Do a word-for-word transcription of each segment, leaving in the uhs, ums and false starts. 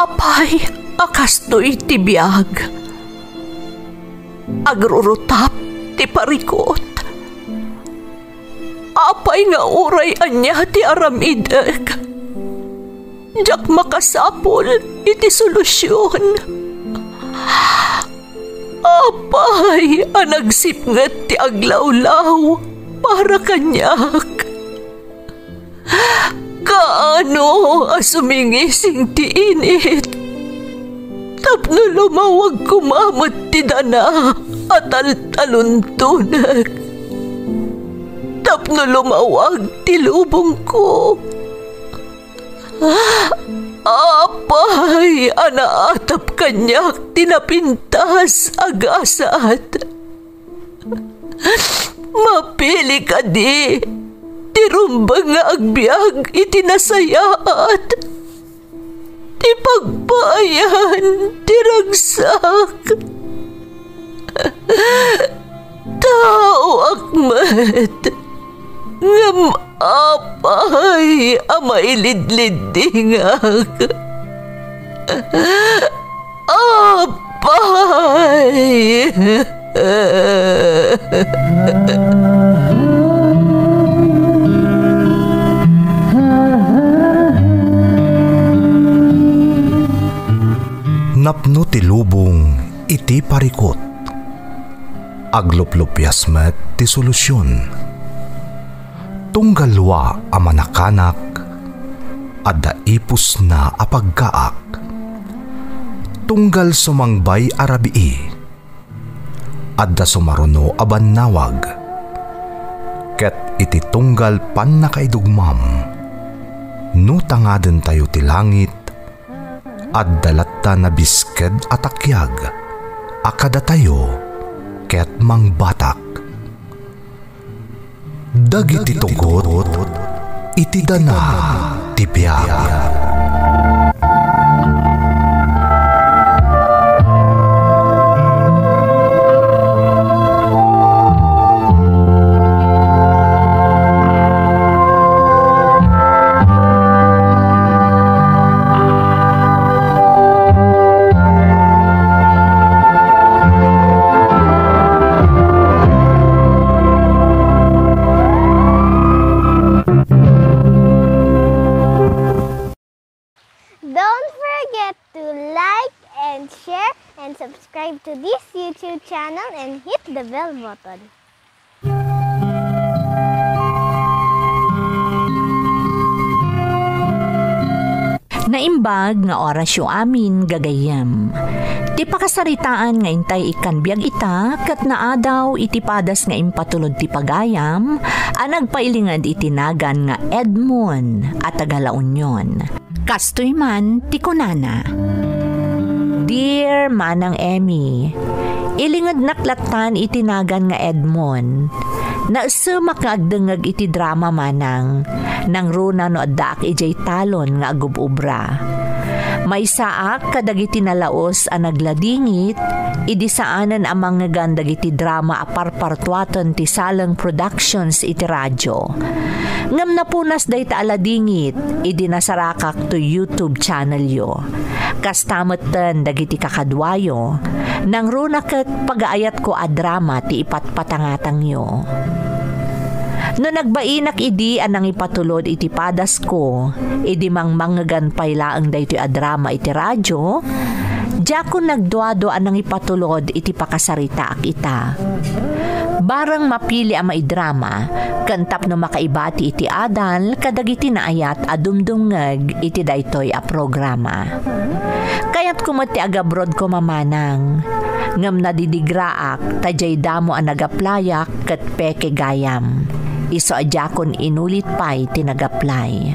Apay a kastoy ti biag? Agrurutap ti parikut. Apay nga uray ania ti aramidek, diak makasapul iti solusion. Apay a nagsipnget ti aglawlaw para kaniak? Kaano a sumingising ti init tapno lumawag koma met ti dana a taltaluntonek, tapno lumawag ti lubongko? Apay a naatap kaniak ti napintas a gasat? Mapili kadi ti rumbeng nga agbiag iti nasayaat, ti pagpaayan ti ragsak? Taoak met, ngem apay a mailidliddingak? Apay! Napno ti lubong iti parikut. Agluplupias met ti solusion. Tunggal lua a manakanak, adda ipusna a paggaak. Tunggal sumangbay a rabii, adda sumaruno a bannawag. Ket iti tunggal pannakaidugmam, no tangadentayo ti langit, adda latta nabisked a takiag a kadatayo ket mangbatak. Dagiti tugot iti dana ti biag. Don't forget to like and share and subscribe to this YouTube channel and hit the bell button. Naimbag nga orasyo amin, gagayyem. Ti pakasaritaan nga intay ikkan biag ita ket naadaw iti padas nga impatulod ti pagayam a nagpailinged iti nagan nga Edmond a taga La Union. Kastoy man ti kunana, "Dear Manang Emmy, ilingednak lattan iti nagan nga Edmond. Naesemak nga agdengngeg iti drama, manang. Nangruna no addaak idiay talon nga agub-ubra. Maysaak kadagiti nalaus a nagladingit idi saanen a mangngegan dagiti drama a parpartuaten ti Saleng Productions iti radio. Ngem napunas dayta a ladingit idi nasarakak toy YouTube channelyo. Kasta metten dagiti kakaduayo, nangruna ket pagaayatko a drama ti ipatpatangatangyo. No nagbainak idi a nangipatulod iti padasko, idi mangmangngegan pay laeng daytoy a drama iti radio, diakon nagduadua a nangipatulod iti pakasaritaak ita. Bareng mapili a maidrama, ken tapno makaibati iti adal kadagiti naayat a dumdumngeg iti daytoy a programa. Kayatko met ti agabrodko, manang, ngem nadidigraak ta diay damo a nagaplayak ket peke gayam. Isu a diakon inulit pay ti nagaplay.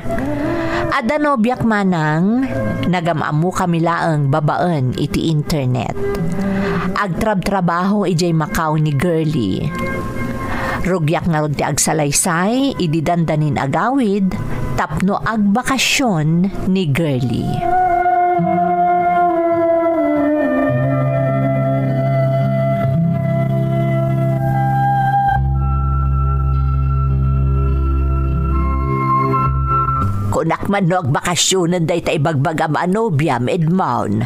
Adda nobiak, manang, nagam-ammokami laeng babaen iti internet. Agtrabtrabaho idiay Macau ni Girlie. Rugiak ngarud ti agsalaysay idi dandanin agawid tapno agbakasyon ni Girlie. Unak man no agbakasionen dayta ibagbagam a nobiam, Edmond.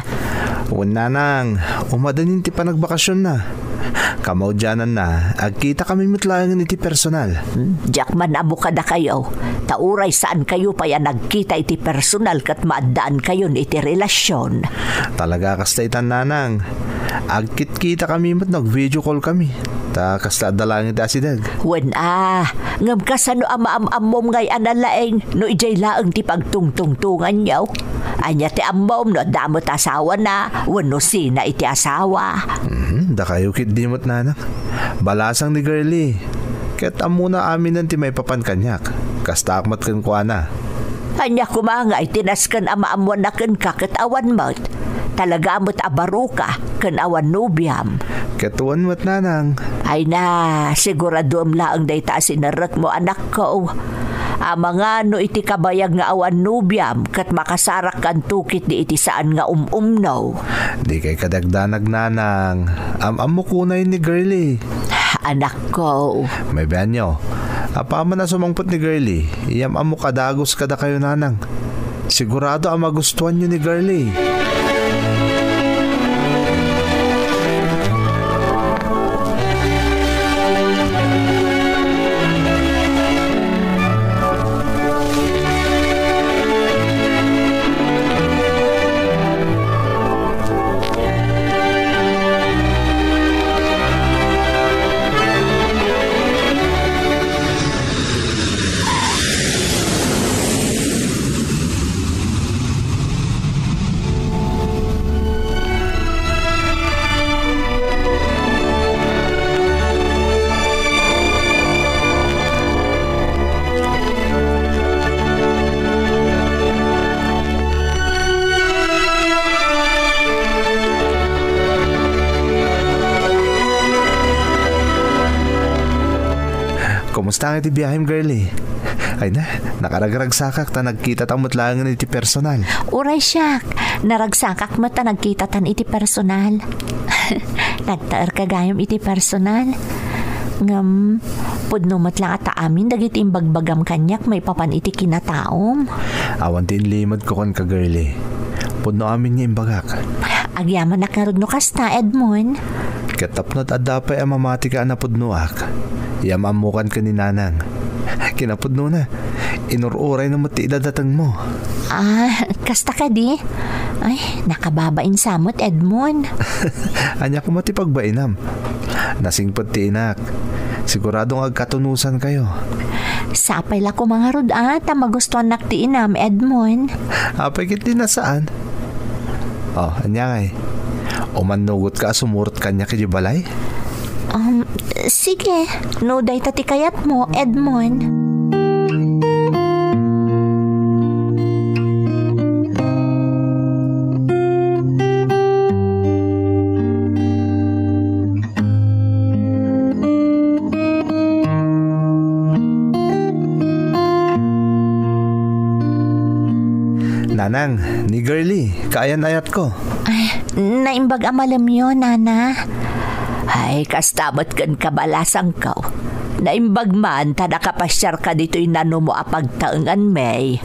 Wen, nanang, umadanin ti panagbakasionna. Kamaudiananna, agkitakami met laengen iti personal. Hmm, diak man ammo kadakayo, ta uray saankayo pay a nagkita iti personal ket maaddaankayon iti relasion. Talaga kasta itan, nanang. Agkitkitakami met no ag-video callkami. Ta kasta adda laeng iti asideg. Wen a, ngem kasano a maam-ammom ngay a nalaing no idiay laeng ti pagtungtungtonganyo? Ania ti ammom no adda met asawana wenno sina iti asawa? Mhm, dakayo ketdi met, nanang. Balasang ni Girlie. Ket ammona aminen ti maipapan kaniak. Kastaak met kenkuana. Ania koma ngay ti nasken a maammoanna kenka ket awan met? Talaga met a baroka ken awan nobiam. Ket wen met, nanang. Ay na, siguraduem laeng dayta a sinerrekmo, anakko. Amangan no iti kabayag nga awan nobiam ket makasarakkanto ketdi iti saan nga um-umno. Dikay kadi agdanag, nanang. Am-ammok unay ni Girlie. Anakko. Mabianyo, apaman a sumangpet ni Girlie, iyam-ammok a dagus kadakayo, nanang. Sigurado a magustuanyo ni Girlie. Kumusta nga iti biahem, Girlie? Ay na, nakaragragsakak ta nagkitata met laengen iti personal. Uray siak, naragsakak met ta nagkitatan iti personal. Nagtaerka gayam iti personal. Ngem, pudno met la ngata amin dagiti imbagbagam kaniak maipapan iti kinataom. Awan ti inlimedko kenka, Girlie. Pudno amin nga imbagak. Agyamanak ngarud no kasta, Edmond. Ket tapno adda pay a mamatika a napudnoak, iyam-ammokan ken ni Nanang. Kinapudnona, inur-urayna met ti idadatengmo. Ah, kasta kadi? Ay, nakababain sa met, Edmond. Ania koma ti pagbainam? Nasingpet ti inak. Sigurado nga agkatunosankayo. Sapay la koma ngarud a ta magustuannak ti inam, Edmond. Apay ket di nasaan? Oh, ania ngay? Umannugotka a sumurot kaniak idiay balay? Um, sige, no dayta ti kayatmo, Edmond. Nanang, ni Girlie, kaayan-ayatko. Ay, naimbag a malemyo, Nana. Ay, kasta met ken kabalasangko. Naimbag man ta nakapasiarka ditoy nanumo a pagtaengan, May.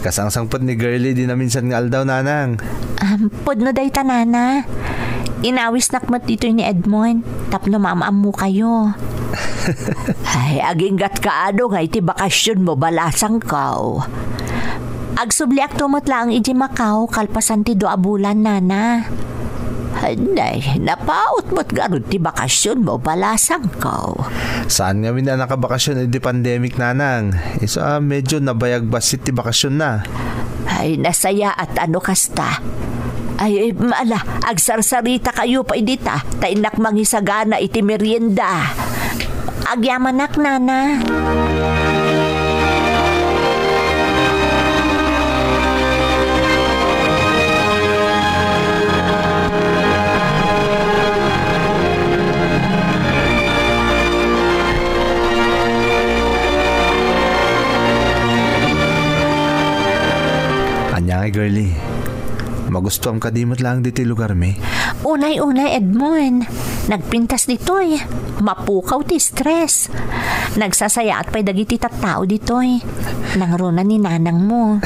Kasangsangpet ni Girlie di naminsan nga aldaw, Nanang. Um, pudno dayta, Nana. Inawisnak met ditoy ni Edmond tapno maam-ammokayo. Ay, aginggatka adu nga iti bakasionmo, balasangko. Agsubliakto met laeng idiay Macau kalpasan ti dua a bulan, Nana. Ay, nay, napaut met garud ti bakasionmo, balasangko. Saan ngamin a nakabakasion idi pandemic, Nanang. Isu a medyo nabayag bassit ti bakasionna. Ay, nasayaat a no kasta. Ay, ala, agsarsarita kayo pay dita, ta innak mangisagana iti merienda. Agyamanak, Nana. Ania ngay, Girlie? Magustuam kadi met laeng ditoy lugarmi? Unay-unay, Edmond. Nagpintas ditoy. Mapukaw ti stress. Nagsasayaat pay dagiti tattao ditoy. Nangruna ni nanangmo.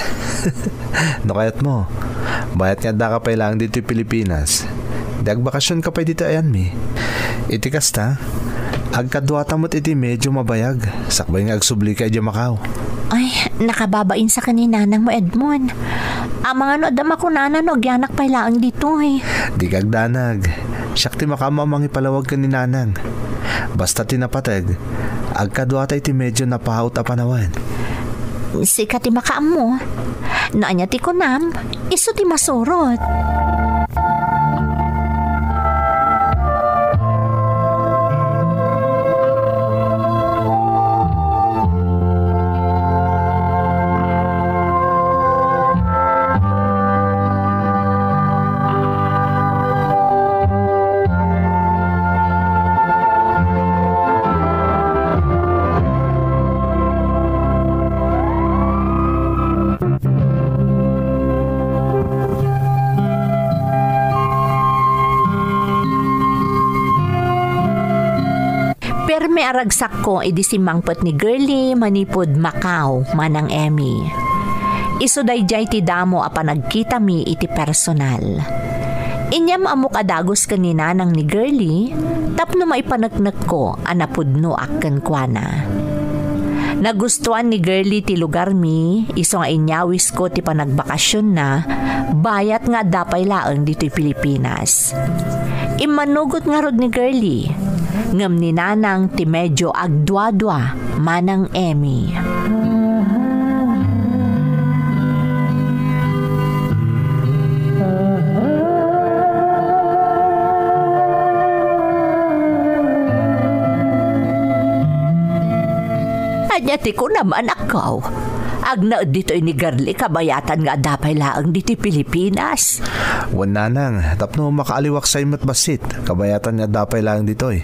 No kayatmo, bayat nga addaka pay laeng ditoy Pilipinas, di agbakasionka pay ditoy ayanmi. Iti kasta, agkaduata met iti medio mabayag, sakbay nga agsublika idiay Macau. Ay, nakababainsa ken ni nanangmo, Edmond. Amangan no adda makunana no agyanak pay laeng ditoy. Dika agdanag. Siak ti makaammo a mangipalawag ken ni nanang. Basta ti napateg, agkaduata iti medio napaut a panawen. Sika ti makaammo. No ania ti kunam, isu ti masurot. Permi a ragsakko idi simmangpet ni Girlie manipud Macau, Manang Emmy. Isu daydiay ti damo a panagkitami iti personal. Inyam-ammok a dagus ken ni nanang ni Girlie tapno maipaneknekko a napudnoak kenkuana. Nagustuan ni Girlie ti lugarmi, isu nga inyawisko ti panagbakasionna, bayat nga adda pay laeng ditoy Pilipinas. Immanugot ngarud ni Girlie, ngem ni nanang ti medio agduadua, Manang Emmy. Ania ti kunam, anakko? Agnaed ditoy ni Girlie kabayatan nga adda pay laeng ditoy Pilipinas. Wen, nanang, tapno makaaliwak say met bassit, kabayatan nga adda pay laeng ditoy.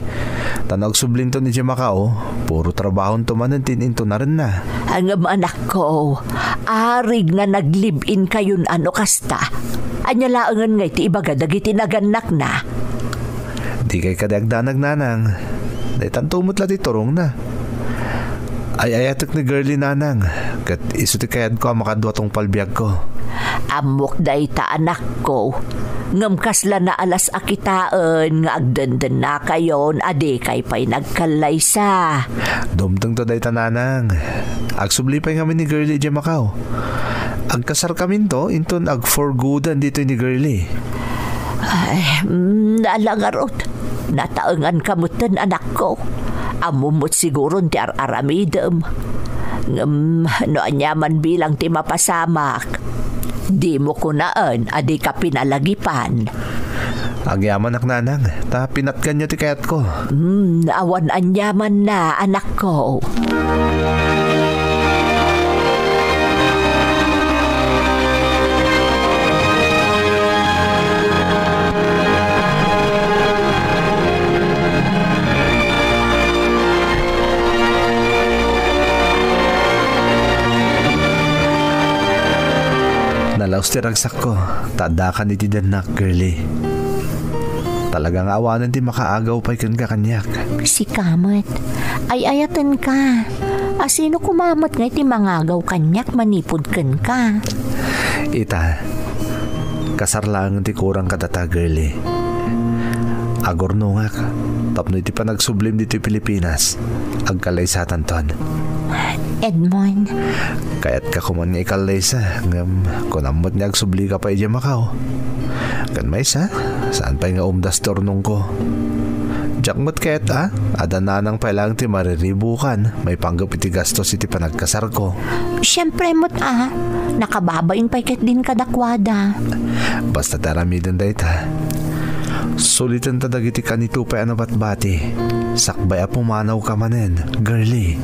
Ta no agsublinton idiay Macau, puro trabahonto manen ti in-intonarenna. Ngem anakko, arig nga nag-live-in kayon a no kasta. Ania laengen ngay ti ibaga dagiti nagannakna? Dikay kadi agdanag, nanang. Daytanto met la ti turongna. Ay-ayatek ni Girlie, nanang, ket isu ti kayatko a makadua tungpal biagko. Ammok dayta, anakko. Ngem kasla naalas a kitaen nga agdendennakayon a dikay pay nagkallaysa. Dumtengto dayta, nanang. Agsubli pay ngamin ni Girlie idiay Macau. Agkasarkaminto inton ag-for gooden ditoy ni Girlie. Ay, mm, ala ngarud. Nataenganka metten, anakko. Ammom met siguron ti ar-aramidem. Ngem no aniaman bilang ti mapasamak, dimo kunaen a dika pinalagipan. Agyamanak, nanang, ta pinatganyo ti kayatko. Hmm, awan aniamanna, anakko. Nalaus ti ragsakko, ta addakan iti dennak, Girlie. Talaga nga awanen ti makaagaw pay kenka kaniak. Sika met, ay-ayatenka. A, sino koma met ngay ti mangagaw kaniak manipud kenka? Ita, kasar laeng ti kurang kadata, Girlie. Agurnongak tapno iti panagsublim ditoy Pilipinas, agkallaysatanton. Edmond. Kayatka koman nga ikallaysa, ngem kunam met nga agsublika pay idiay Macau. Ken maysa, saan pay nga umdas ti urnongko. Diak met kayat a, adda nanang pay laeng ti mariribukan maipanggep iti gastos iti panagkasarko. Siempre met a, nakababain pay ketdin kadakuada. Basta ti aramiden dayta, sulitenta dagiti kanito pay a nabatbati, sakbay a pumanawka manen, Girlie.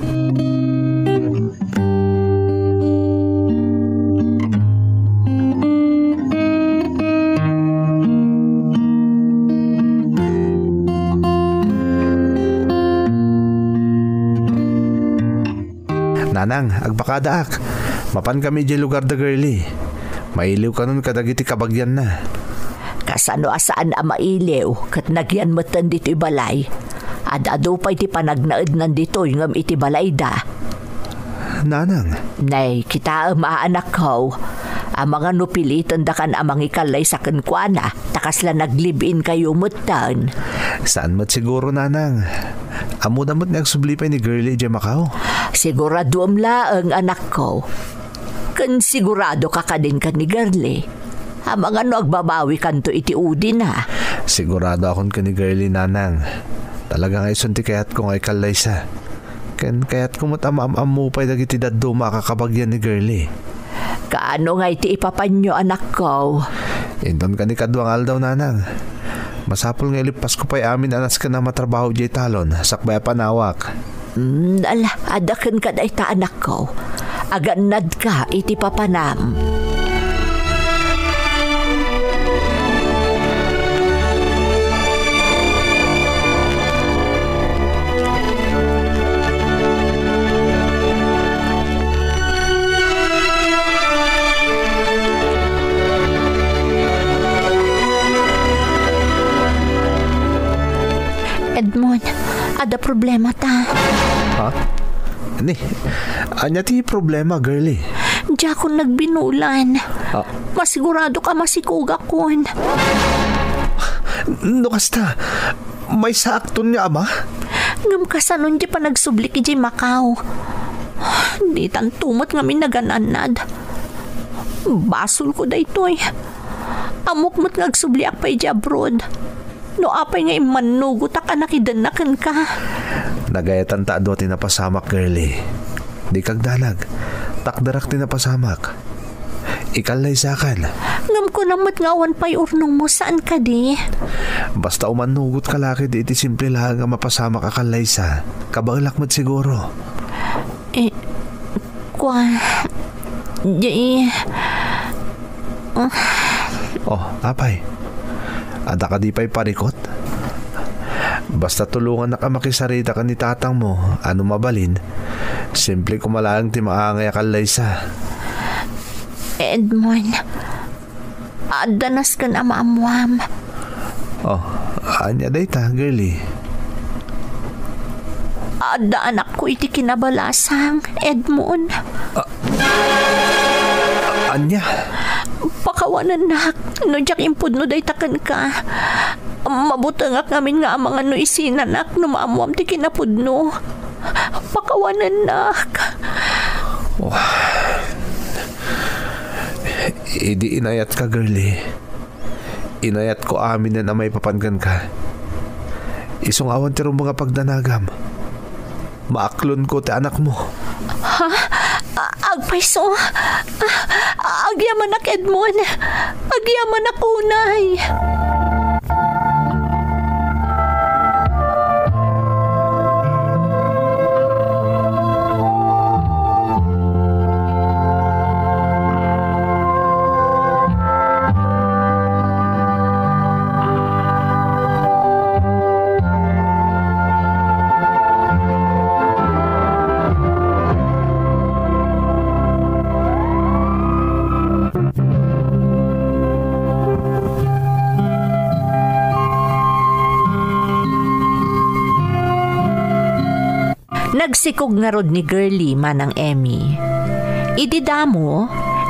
Nanang, agpakadaak. Mapankami idiay lugar da Girlie. Mailiw kanon kadagiti kabagianna. Kasano a saan a mailiw ket nagyan metten ditoy balay? Ad-adu pay ti panagnaednan ditoy ngem iti balayda. Nanang. Nay, kitaem a anakko. Amangan no pilitendakan a mangikallaysa kenkuana, ta kasla naglive-in kayo metten. Saan met siguro, Nanang. Ammona met nga agsubli pay ni Girlie idiay Macau. Siguraduem laeng, anakko. Ken sigurado ka kadin ken ni Girlie. Amangan no agbabawikanto iti udina. Sigurado akon ken ni Girlie, Nanang. Talaga nga isun ti kayatko nga ikallaysa. Ken kayatko met a maam-ammo pay dagiti dadduma a kakabagian ni Girlie. Kaano ngay ti ipapanyo, anakko? Inton kani kadua nga aldaw, Nanang. Masapul nga ilippasko pay amin a nasken a matrabaho idiay talon, sakbay a panawak. Mm, ala, adda kenka dayta, anakko. Agannadka iti papanam. Edmond, adda problemata. Ha? Ni, ania ti problema, Girlie? Diakon nagbinulan. Ah. Masiguradoak a masikogakon. No kasta, maysaakton nga ama? Ngem kasano ti panagsublik idiay Macau? Ditanto met ngamin nagan-annad. Basolko daytoy. Ammok met nga agsubliak pay idiay abroad. No apay nga immannugotak a nakidenna kenka? Nagayatan ta adu ti napasamak, Girlie. Dika agdanag. Takderak ti napasamak. Ikallaysakan. Ngem kunam met nga awan pay urnongmo, saan kadi? Basta umannugotka la ketdi iti simple laeng a mapasamak a kallaysa, kabaelak met siguro. Eh, kua, di, ah. Oh, apay. Adda kadi pay parikot? Basta tulongannak a makisarita ken ni tatangmo, a no mabalin, simple koma laeng ti maangay a kallaysa. Edmond, adda nasken a maammuam. Oh, ania dayta, Girlie? Adda anakko iti kinabalasang, Edmond. Ah, ania? Pakawanennak, no diak impudno dayta kenka. Mabutengak ngamin nga amangan no isinanak no maammuam ti kinapudno. Pakawanennak. Oh. Idi inayatka, Girlie. Inayatko aminen a maipapan kenka. Isu nga awan ti rumbeng a pagdanagam. Maaklonko ti anakmo. Ha? A-, agpayso? A-, agyamanak, Edmond. Agyamanak unay. Nagsikog ngarud ni Girlie, Manang Emmy. Idi damo,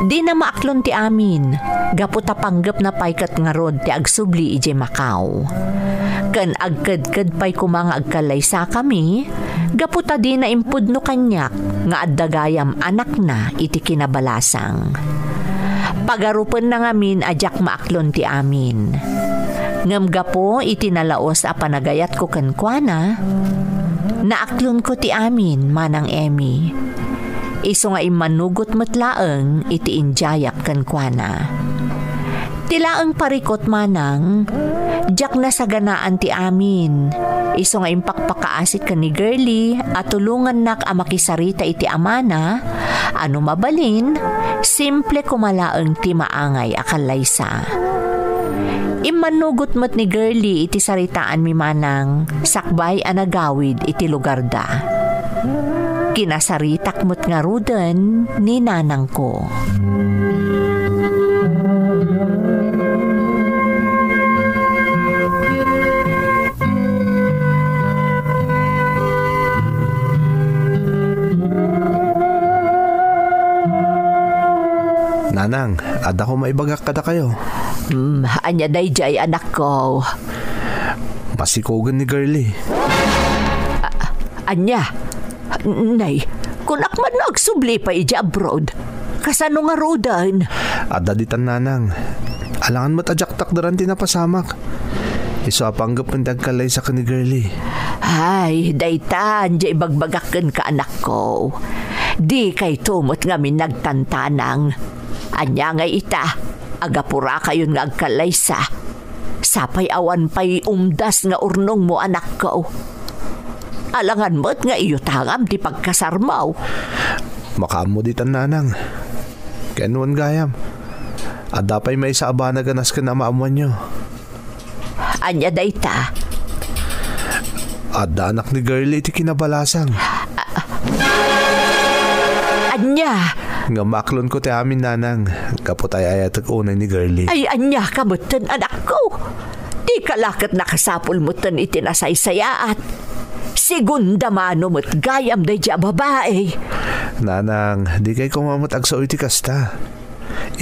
dina maaklon ti amin, gapu ta panggepna pay ket ngarud ti agsubli idiay Macau. Ken agkedked pay koma nga agkallaysakami, gapu ta dina impudno kaniak nga adda gayam anakna iti kinabalasang. Pagarupenna ngamin a diak maaklon ti amin. Ngem gapu iti nalaus a panagayatko kenkuana, naaklonko ti amin, Manang Emmy. Isu nga immanugot met laeng iti indiayak kenkuana. Ti laeng parikut, Manang, diak nasaganaan ti amin. Isu nga impakpakaasi ken ni Girlie a tulongannak a makisarita iti amana, a no mabalin, simple koma laeng ti maangay a kallaysa. Immanugot met ni Girlie iti saritaanmi, Manang, sakbay a nagawid iti lugarda. Kinasaritak met ngaruden ni nanangko. Nanang, adda koma ibagak kadakayo. Hmm, ania daydiay, anakko? Masikogen ni Girlie. A-, ania? Nay, kunak man no agsubli pay idiay abroad. Kasano ngaruden? Adda ditan, nanang. Alangan met a diak takderan ti napasamak. Isu a panggep ti agkallaysa ken ni Girlie. Ay, dayta, ania ibagbagak kenka, anakko. Dikayto met ngamin nagtantanang. Ania ngay ita, agapurakayon nga agkallaysa. Sapay awan pay umdas nga urnongmo, anakko. Alangan met nga iyutangam ti pagkasarmo. Makaammo ditan, nanang. Ken wen gayam, adda pay maysa a banag a nasken a maammoanyo. Ania dayta? Adda anak ni Girlie iti kinabalasang. Ania? Nga maaklonko ti amin, nanang, gapu ta ay-ayatek unay ni Girlie. Ay, ania ka metten, anakko? Dika la ket nakasapul metten iti nasaysayaat. Segunda mano met gayam daydiay a babai. Nanang, dikay koma met agsao iti kasta.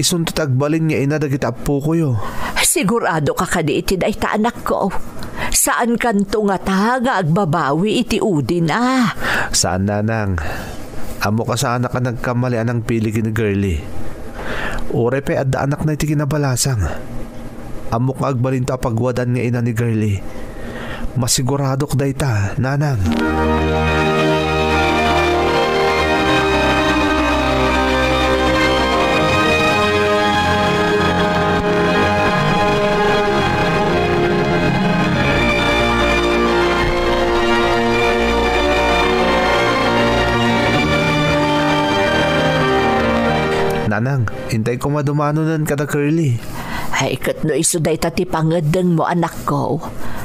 Isunto ti agbalin nga ina dagiti appokoyo. Sigurado ka kadi iti dayta, anakko? Saankanto ngata nga agbabawi iti udina? Saan, nanang. Ammok a saanak a nagkamali a nangpili ken ni Girlie. Uray pay adda anakna iti kinabalasang, ammok nga agbalinto a pagwadaan nga ina ni Girlie. Masiguradok dayta, nanang. Nanang, intay koma dumanonen kada Girlie. Ay, ket no isu dayta ti pangeddengmo, anakko,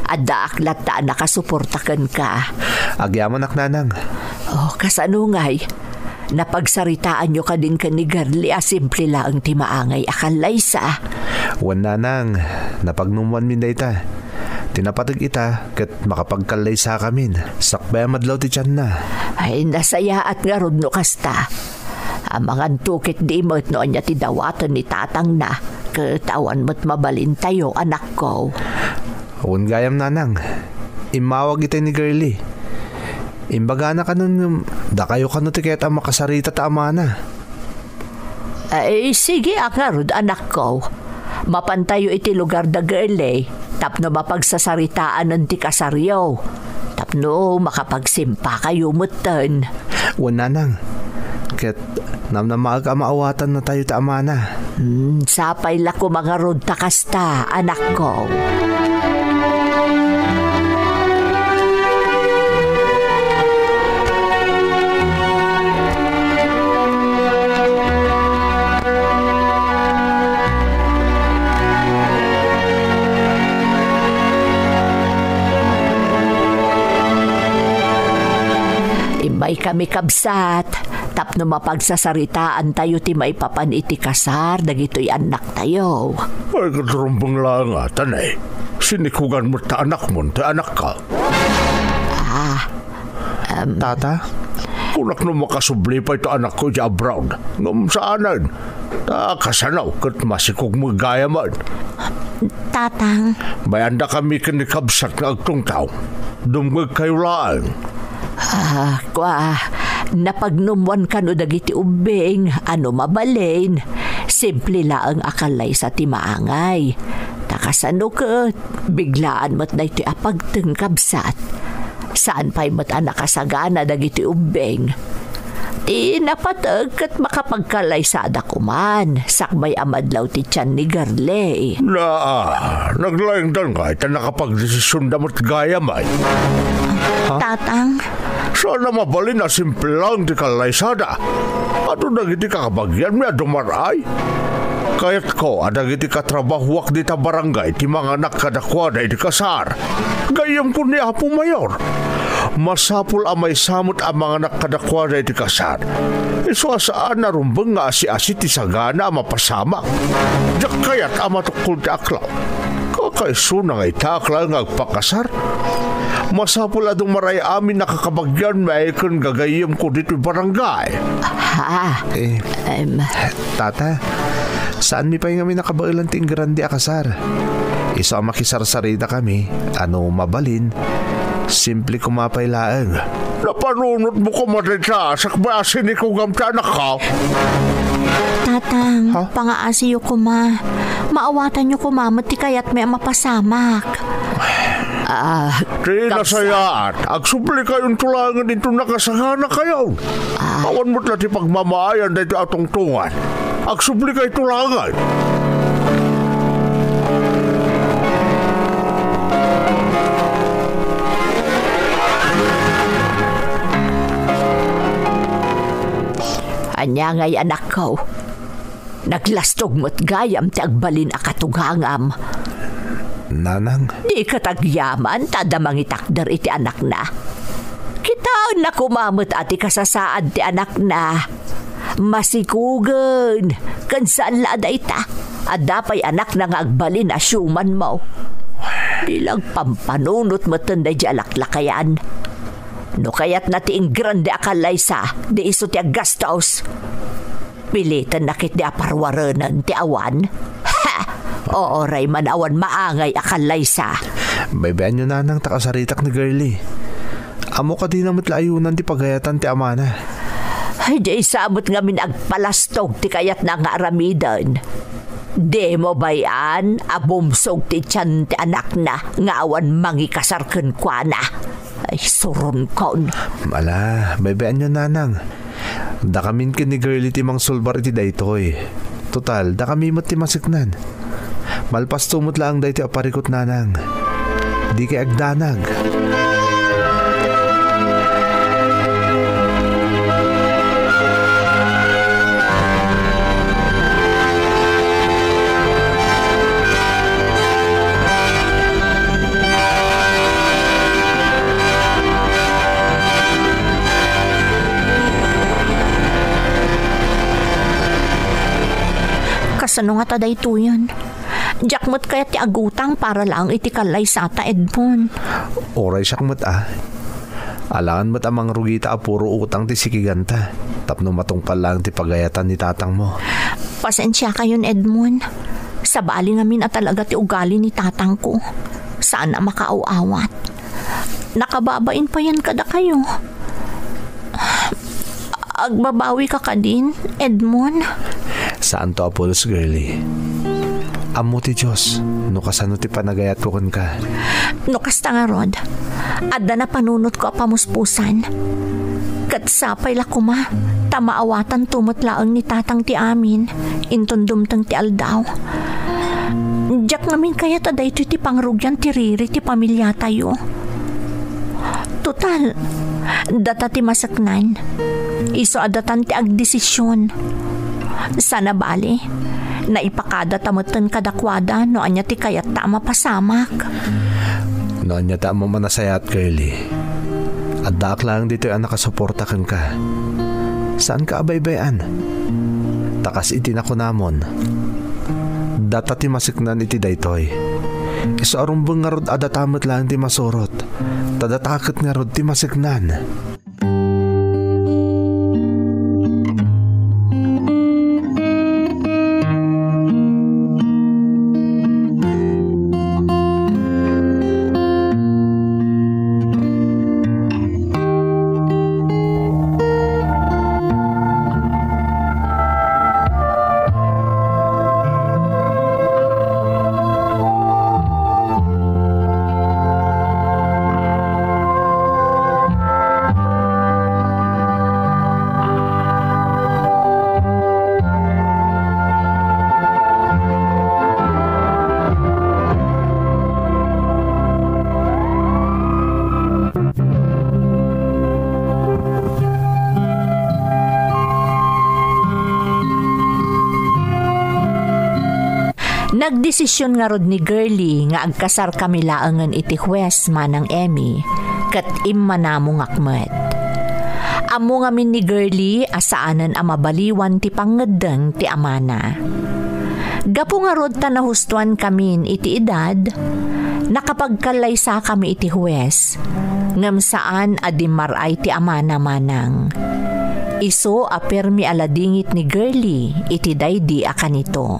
addaak latta a nakasuporta kenka. Agyamanak, nanang. Oh, kasano ngay? Napagsaritaanyo kadin ken ni Girlie a simple laeng ti maangay a kallaysa? Wen, nanang, napagnumoanmin dayta. Ti napateg ita, ket makapagkallaysakamin. Sakbay a madlaw ti tianna. Ay, nasayaat ngarud no kasta. Amanganto ketdi met no ania ti dawaten ni tatangna, ket awan met mabalintayo, anakko. Wen gayam, nanang. Immawag itay ni Girlie. Imbagana kanon ngem dakayo kano ti kayat a makasarita ta amana. Ay, sige a ngarud, anakko. Mapantayo iti lugar da Girlie tapno mapagsasaritaanen ti kasaryo, tapno makapagsimpakayo metten. Wen, nanang, ket namnamaek a maawatannatayo ti amana. Hmm, sapay la koma ngarud ta kasta, anakko. Immaykami, kabsat, tapno mapagsasaritaantayo ti maipapan iti kasar dagitoy annaktayo. Ay, ket rumbeng laeng a, tanay. Sinikogan met ta anakmon ti anakka. Ah, em. Tata? Kunak no makasubli pay ti anakko idiay abroad. Ngem saanen. Ta kasano ket masikog met gayamen. Tatang. Mayandakami ken ni kabsat nga agtungtaw. Dumngegkayo laeng. Ah, kua, napagnumoan kano dagiti ubbing a no mabalin, simple laeng a kallaysa ti maangay. Ta kasano ket, biglaan met daytoy a pagteng, kabsat. Saan pay met a nakasagana dagiti ubbing. Ti napateg ket makapagkallaysada koman, sakbay a madlaw ti tian ni Girlie. Naa, naglaingdan ngay ta nakapagdesisionda met gayamen. Ha? Tatang? Saan a mabalin a simple laeng ti kallaysada. Adu dagiti kakabagianmi a dumar-ay. Kayatko a dagiti katrabahoak dita barangay ti manganak kadakuada iti kasar. Gayyemko ni Apo Mayor. Masapul a maysa met a manganak kadakuada iti kasar. Isu a saan a rumbeng nga asi-asi ti sagana a mapasamak. Diak kayat a matukkol ti aklawko. Kakaisuna nga ita a laeng nga agpakasar. Masapul a dumar-ay amin a kakabagianmi ken gagayyemko ditoy barangay. Ha? Eh, Em. Tata, Saanmi pay ngamin a kabaelan ti ingrande a kasar. Isu a makisarsaritakami, a no mabalin, simple koma pay laeng. Napanunotmo koma dayta, sakbay a sinikugam ti anakko. Tatang, Ha? pangaasiyo koma. Maawatanyo koma met ti kayatmi a mapasamak. Ah, Ti kabsa- nasayaat, agsublikayonto laengen inton nakasaganakayon. Ah. Awan met la ti pagmamaayan daytoy a tungtongan. Agsublikayto laengen. Ania ngay, anakko? Naglastog met gayam ti agbalin a katugangam. Nanang. Dika agyaman ta adda mangitakder iti anakna. Kitaenna koma met a ti kasasaad ti anakna. Masikugen, ken saan la a dayta. Adda pay anakna nga agbalin a siumanmo. Bilang pampanunot metten daydi a laklakayan. No kayatna ti ingrande a kallaysa, di isu ti aggastos. Pilitenna ketdi a parwarenen ti awan. Ha! Uray man awan maangay a kallaysa. Baybayanyo, Nanang, ta kasaritak ni Girlie. Ammo kadina met la ayunan ti pagayatan ti amana. Ay, daysa met ngamin agpalastog ti kayatna nga aramiden. Dimo bay-an a bumsog ti tian ti anakna nga awan mangikasar kenkuana. Ay, suronkon. Ala, baybayanyo, Nanang. Dakamin ken ni Girlie ti mangsulbar iti daytoy. Total, dakami met ti maseknan. Malpasto met laeng daytoy a parikut, Nanang. Dikay agdanag. Kasano ngata daytoyen? Diak met kayat ti agutang para laeng iti kallaysata, Edmond. Uray siak met a. Alangan met a mangrugita a puro utang ti sikiganta, tapno matungpal laeng ti pagayatan ni tatangmo. Pasensiakayon, Edmond. Sabali ngamin a talaga ti ugali ni tatangko. Saan a makaaw-awat. Nakababain payen kadakayo. Agbabawika kadin, Edmond? Saanto a pulos, Girlie. Ammo ti Dios no kasano ti panagayatko kenka. No kasta ngarud, adda napanunotko a pamuspusan. Ket sapay la koma, ta maawatanto met laeng ni tatang ti amin, inton dumteng ti aldaw. Diak ngamin kayat a daytoy ti pangrugian ti riri ti pamiliatayo. Total, data ti maseknan. Isu a datan ti agdesision. Sana bali, naipakadata metten kadakuada no ania ti kayatta a mapasamak. No ania ti ammom a nasayaat, Girlie, addaak laeng ditoy a nakasuporta kenka. Saanka a baybay-an. Ta kas iti nakunamon, data ti maseknan iti daytoy. Isu a rumbeng ngarud a data met laeng ti masurot, ta data ket ngarud ti maseknan. Nagdesisyon ngarud ni Girlie nga agkasarkami laengen iti Huwes, Manang Emmy, ket immanamongak met. Ammo ngamin ni Girlie a saanen a mabaliwan ti pangngeddeng ti amana. Gapu ngarud ta nahustoankamin iti edad, nakapagkallaysakami iti Huwes, ngem saan a dimmar-ay ti amana, Manang. Isu a permi a ladingit ni Girlie iti daydi a kanito.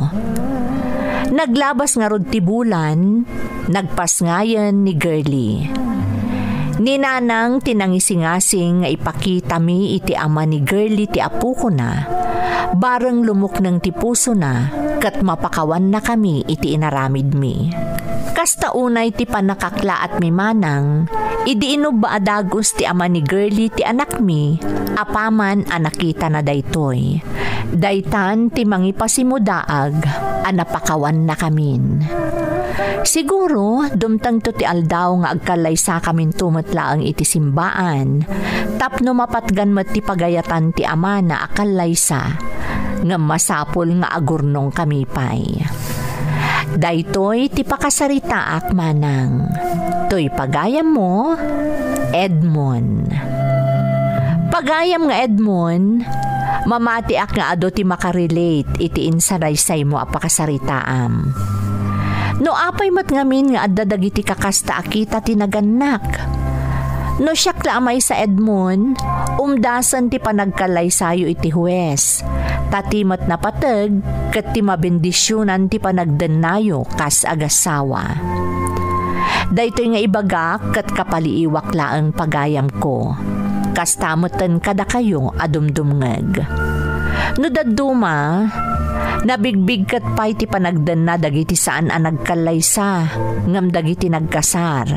Naglabas ngarud ti bulan, nagpasngayen ni Girlie. Ni Nanang ti nangisingasing nga ipakitami iti ama ni Girlie ti apokona, bareng lumukneng ti pusona ket mapakawannakami iti inaramidmi. Kasta unay ti pannakaklaatmi manang, idi inubba a dagus ti ama ni Girlie ti anakmi, apaman a nakitana daytoy. Daytan ti mangipasimudaag a napakawannakamin. Siguro, dumtengto ti aldaw nga agkallaysakaminto met laeng iti simbaan, tapno mapatgan met ti pagayatan ti amana a kallaysa, ngem masapul nga agurnongkami pay. Daytoy ti pakasaritaak manang. Toy pagayammo, Edmond. Pagayam nga Edmond, mamatiak nga adu ti makarelate iti insaraysaymo a pakasaritaam. No apay met ngamin nga adda dagiti kakasta a kita ti nagannak? No siak la a maysa, Edmond, umdasen ti panagkallaysayo iti huwes. Ta ti met napateg ket ti mabendisionan ti panagdennayo kas agassawa. Daytoy nga ibagak ket kapaliiwak laeng pagayamko. Kasta metten kadakayo a dumdumngeg. No dadduma, nabigbig ket pay ti panagdenna dagiti saan a nagkallaysa ngem dagiti nagkasar.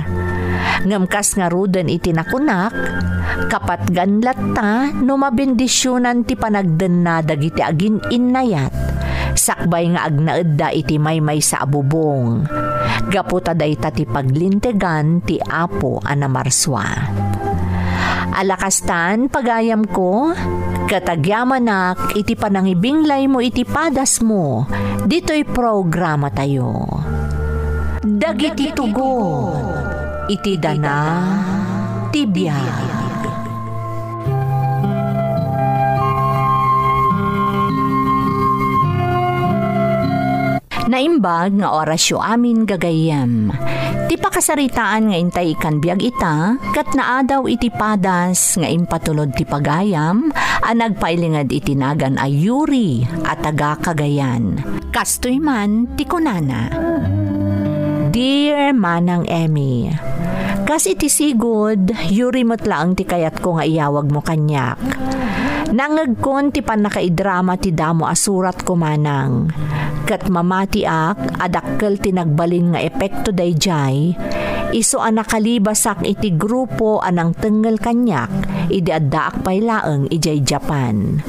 Ngem kas ngaruden iti nakunak, kapatgan latta no mabendisionan ti panagdenna dagiti agin-innayat, sakbay nga agnaedda iti maymaysa a bubong, gapu ta dayta ti paglintegan ti Apo a namarsua. Ala kastan, pagayamko, ket agyamanak iti panangibinglaymo iti padasmo ditoy programatayo. Dagiti tugot iti dana ti biag. Naimbag nga orasyo amin, gagayyem. Ti pakasaritaan nga intay ikkan biag ita, ket naadaw iti padas nga impatulod ti pagayam a nagpailinged iti nagan a Yuri a taga Cagayan. Kastoy man ti kunana, Dear Manang Emmy, kas iti sigud, Yuri met laeng ti kayatko nga iyawagmo kaniak. Nangngegkon ti pannakaidrama ti damo a suratko manang. Ket mamatiak a dakkel ti nagbalin nga epekto daydiay, isu a nakalibasak iti grupo a nangtengngel kaniak idi addaak pay laeng idiay Japan.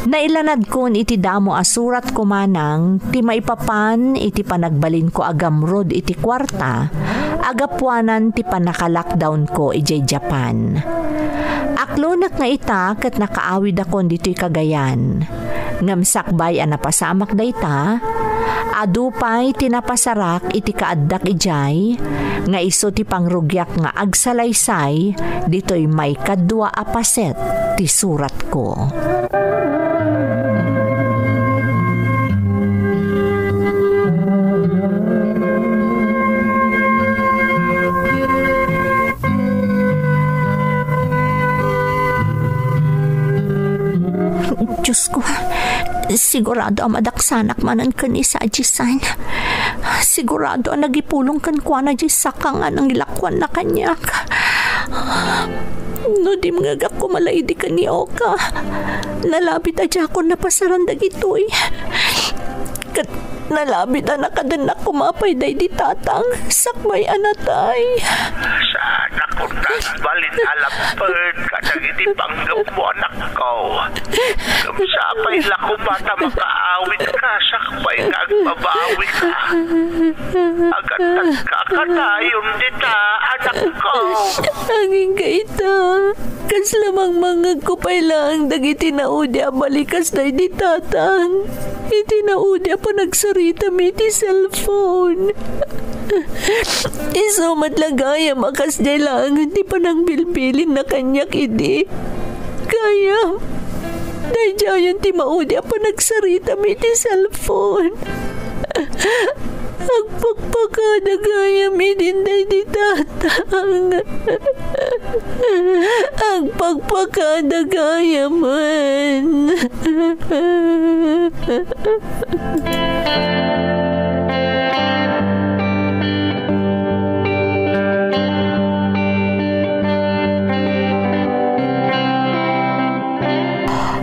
Nailanadkon iti damo a suratko manang ti maipapan iti panagbalinko a gamrud iti kuarta a gapuanan ti pannaka-lockdownko idiay Japan. Aklonek nga ita ket nakaawidakon ditoy Cagayan. Ngem sakbay a napasamak dayta, adu pay ti napasarak iti kaaddak idiay, nga isu ti pangrugiak nga agsalaysay ditoy maikadua a paset ti suratko. Diosko, sigurado a madaksanak manen ken ni Saji-san. Sigurado a nagipulong kenkuana diay saka nga nangilakuanna kaniak. No dimngegak koma la idi ken ni Oka, nalabit a diakon napasaran dagitoy. Ket nalabit a nakadennak koma pay daydi tatang sakbay a natay. Saanak unta a nagbalin a lapped kadagiti panggepmo, anakko. Ngem sapay la koma ta makaawidka sakbay nga agbabawika. Agatadka kanayon dita, anakko. Agingga ita. Kasla mangmangngegko pay laeng dagiti naudi a bali kas daydi tatang. Iti naudi a panagsaritami iti cellphone. Isu met la gayam a kasdiay laengen ti panangbilbilinna kaniak idi. Gayam, daydiayen ti maudi a panagsaritami iti cellphone. Agpakpakada gayam idin daydi tatang. Agpakpakada gayamen.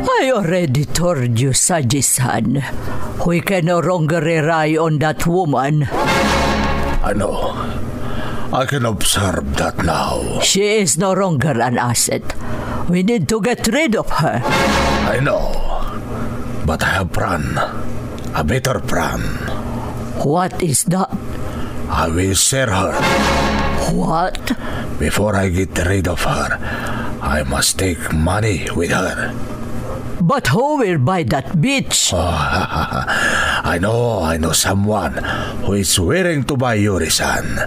I already told you, Saji-san. We can no longer rely on that woman. I know. I can observe that now. She is no longer an asset. We need to get rid of her. I know. But I have plan. A better plan. What is that? I will sell her. What? Before I get rid of her, I must take money with her. But who will buy that bitch? Oh, I know, I know someone who is willing to buy Yuri-san.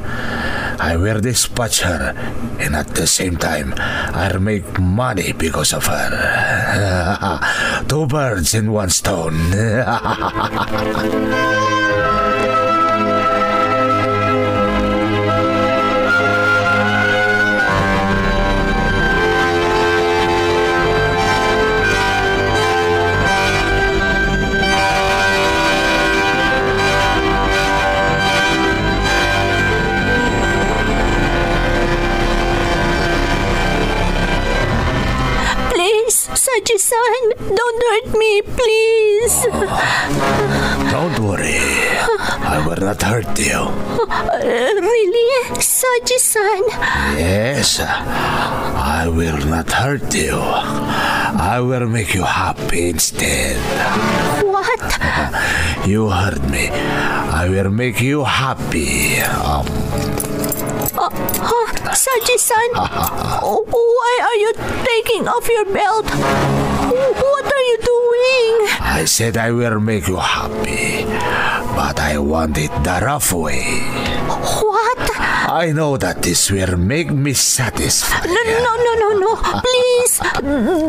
I will dispatch her, and at the same time, I'll make money because of her. Two birds in one stone. Please, Saji-san, don't hurt me, please. Don't worry. I will not hurt you. Uh, really? Saji-san? Yes. I will not hurt you. I will make you happy instead. What? You heard me. I will make you happy. Um, Uh, uh, Saji-san, oh, why are you taking off your belt? What are you doing? I said I will make you happy, but I want it the rough way. What? I know that this will make me satisfied. No, no, no, no, no. Please,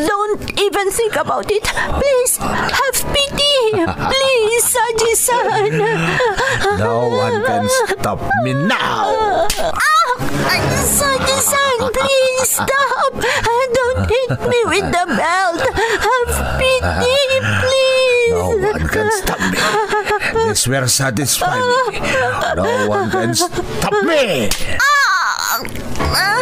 don't even think about it. Please, have pity. Please, Saji-san. No one can stop me now. Ah! Ay, Saji-san, please stop. Ah, don't hit me with the belt. Have pity, please. No one can stop me. This will satisfy me. No one can stop me. Ah! Ah!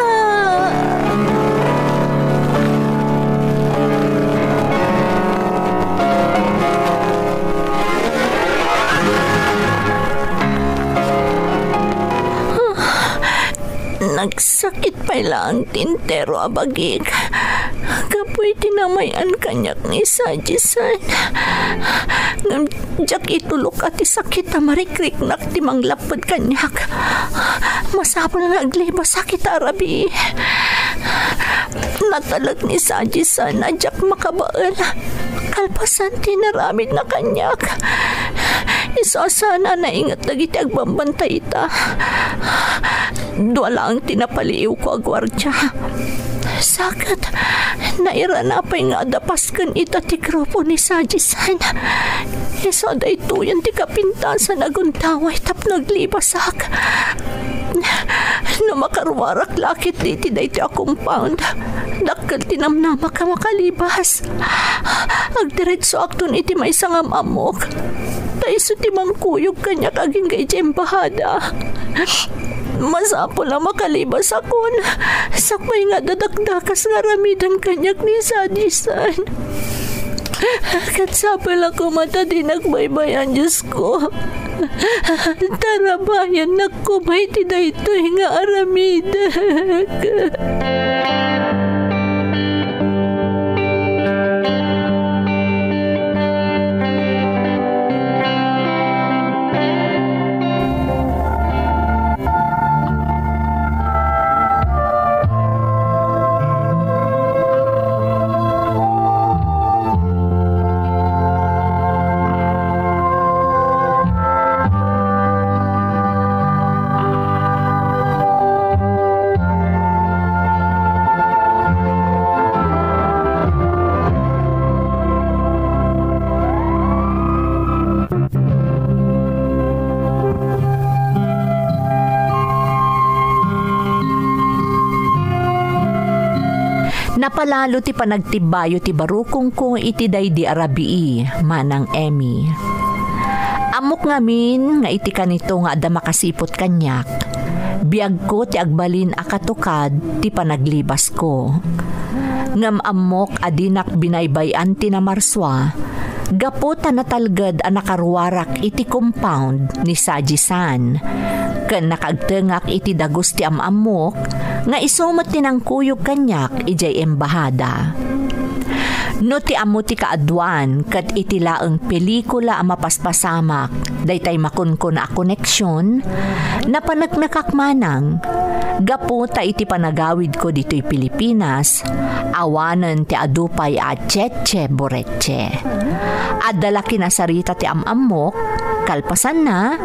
Nagsakit pay laeng ti entero a bagik gapu iti namay-an kaniak ni Saji-san. Ngem diak itulok a ti sakit a marikriknak ti manglapped kaniak. Masapul nga aglibasak ita a rabii. Natalek ni Saji-san a diak makabael. Kalpasan ti inaramidna kaniak, isu a saan a nainget dagiti agbambantay ita. Dua laeng ti napaliiwko a guardia. Sa ket, nairana pay nga adda pasken ita ti grupo ni Saji-san. Isu a daytoyen ti kapintasan a gundaway tapno aglibasak. No makaruarak la ketdi iti daytoy a compound, dakkel ti namnamak a makalibas. Agdiretsoakton iti maysa nga am-ammok, ta isu ti mangkuyog kaniak agingga idiay embahada. Masapul a makalibasakon sakbay nga adda dakdakas nga aramiden kaniak ni Saji-san. Ket sapul a koma ta dinak baybay-an, Diosko. Tarabayannak koma iti daytoy nga aramidek. Napalalo ti panagtibbayo ti barukongko iti daydi a rabii, Manang Emmy. Ammok ngamin nga iti kanito nga adda makasiput kaniak, biagko ti agbalin a katukad ti panaglibasko. Ngem ammok a dinak binaybay-an ti namarsua, gapu ta natalged a nakaruarak iti compound ni Saji-san, ken nakaagtengak iti dagus ti am-ammok nga isu met ti nangkuyog kaniak idiay embahada. No ti ammo ti kaaduan ket iti laeng pelikula a mapaspasamak daytay makunkuna a koneksion, napaneknekak manang, gapu ta iti panagawidko ditoy Pilipinas, awanen ti adu pay a cheche boreche. Adda la kinasarita ti am-ammok, kalpasanna,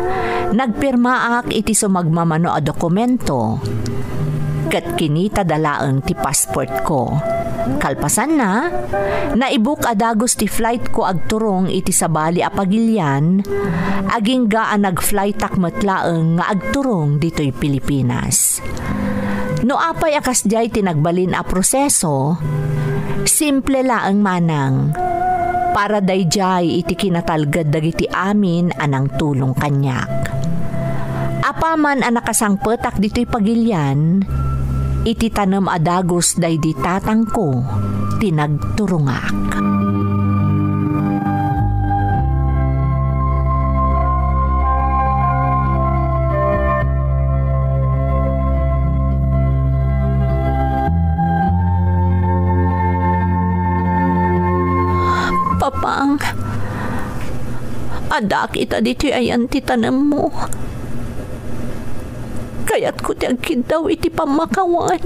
nagpirmaak iti sumagmamano a dokumento. Ket kinitada laeng ti passportko. Kalpasanna, naibuk a dagus ti flightko agturong iti sabali a pagilian, agingga a nag-flightak met laeng nga agturong ditoy Pilipinas. No apay a kasdiay ti nagbalin a proseso, simple laeng manang. Para daydiay iti kinatalged dagiti amin a nangtulong kaniak. Apaman a nakasangpetak ditoy pagilian, iti tanem a dagus daydi tatangko ti nagturongak. Papang, adda kita ditoy ayan ti tanemmo. Kayatko ti agkiddaw iti pammakawan.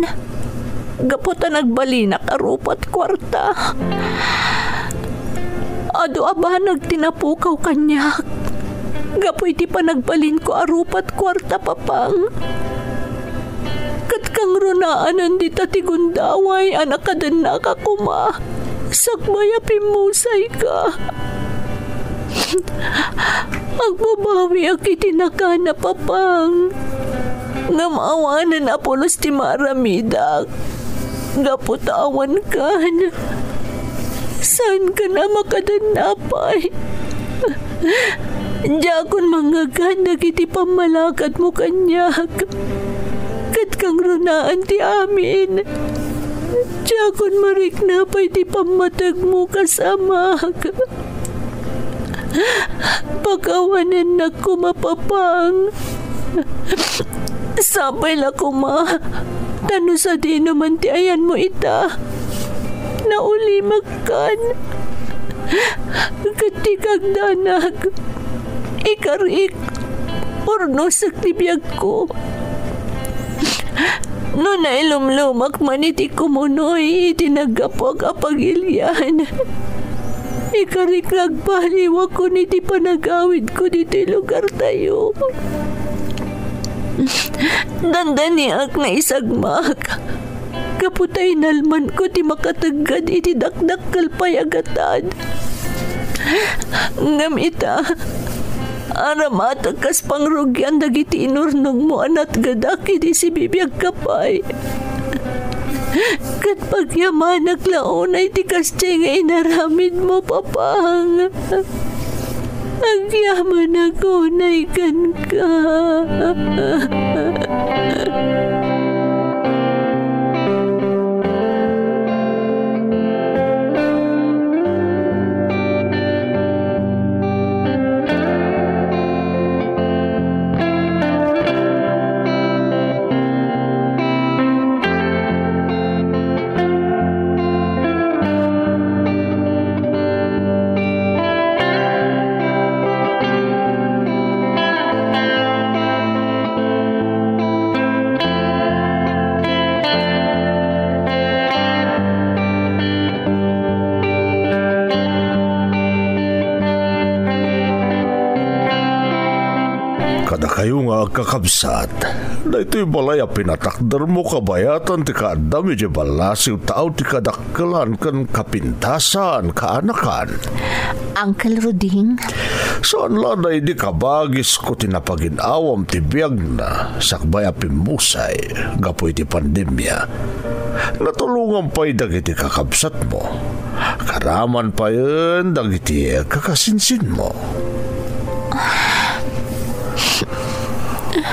Gapu ta nagbalinak a rupat kuarta. Adu a banag ti napukaw kaniak. Gapu iti panagbalinko a rupat kuarta, Papang. Ket kangrunaanen dita ti gundaway a nakadennak a koma. Sakbay a pimmusayka. Agbabawiak iti nakana, Papang. Ngem awanen a pulos ti maaramidak. Gapu ta awankan. Saankan a makadanna pay. Diakon mangngegan dagiti pammalakadmo kaniak. Ket kangrunaan ti amin. Diakon marikna pay ti pammategmo kas amak. Pakawanennak koma, Papang. Sapay la koma, ta no sadino man ti ayanmo ita, naulimakkan. Ket dika agdanag, ikarik, purnosek ti biagko. No nailumlumak man iti kumunoy iti naggapuak a pagilian, ikarik nga agbaliwakon iti panagawidko ditoy lugartayo. Dandaniak nga isagmak, gapu ta inalmanko ti makategged iti dakdakkel pay a gatad. Ngem ita, aramatek kas pangrugian dagiti inurnongmo a natgedak idi sibibiagka pay. Ket pagyamanak la unay ti kasdiay nga inaramidmo, Papang. Agyamanak unay kenka. Kadakayo nga agkakabsat, daytoy balay a pinatakdermo kabayatan ti kaaddam idiay ballasiw tao ti kadakkelan ken kapintasan, kaanakan. Uncle Ruding? Saan la daydi kabagisko ti napagin-awam ti biagna sakbay a pimmusay gapu iti pandemia. Natulongan pay dagiti kakabsatmo. Karaman payen dagiti kakasinsinmo.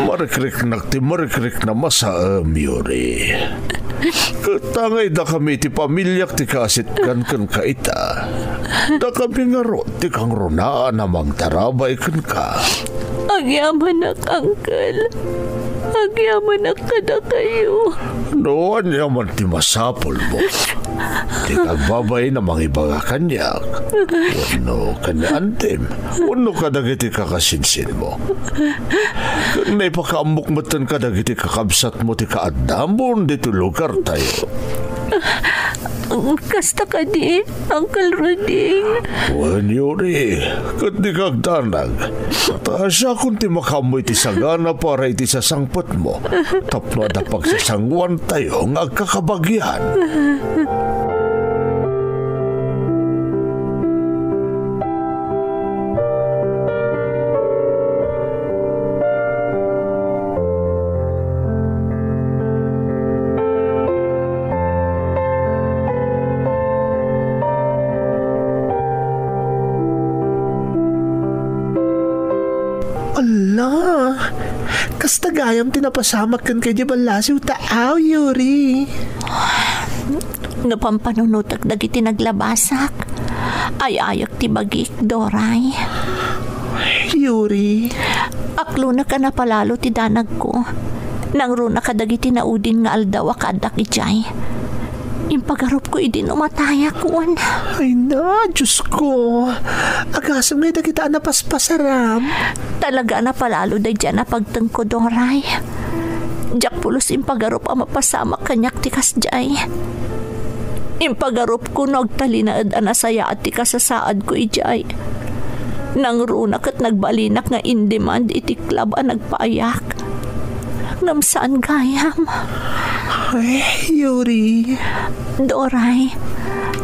Marikriknak ti marikrikna masaem, Yuri. Ket tangay dakami ti pamiliak ti kaasitgan kenka ita. Dakami ngarud ti kangrunaan a mangtarabay kenka. Agyamanak, Uncle. Agyamanak kadakayo. No aniaman ti masapulmo, ti kagbabain a mangibaga kaniak, wenno ken ni antim, wenno kadagiti kakasinsinmo. Ken naipakaammok metten kadagiti kakabsatmo ti kaaddamon ditoy lugartayo. Kasta kadi, Uncle Ruding? Wen, Yuri, ket dika agdanag. Ta siakon ti makaammo iti sagana para iti sasangpetmo, tapno adda pagsasangoantayo nga agkakabagian. Ala, kasta gayam ti napasamak kenka idiay ballasiw ta, aw, Yuri. No pampanunotek dagiti naglabasak, ay-ayek ti bagik, Doray. Yuri. Aklonek a napalalo ti danagko. Nangruna kadagiti naudin nga aldaw a kaaddak idiay. Impagarupko idi no matayak, wen. Ay na, Diyos ko. Agasem nga dagita a napaspasaram. Talaga a napalalo daydiay a napagtengko, Doray. Diak pulos impagarup a mapasamak kaniak ti kasdiay. Impagarupko no agtalinaed a nasayaat ti kasasaadko idiay. Nangruna ket nagbalinak nga in-demand iti club a nagpaayak. Ngem saan gayam. Ay, Yuri. Doray,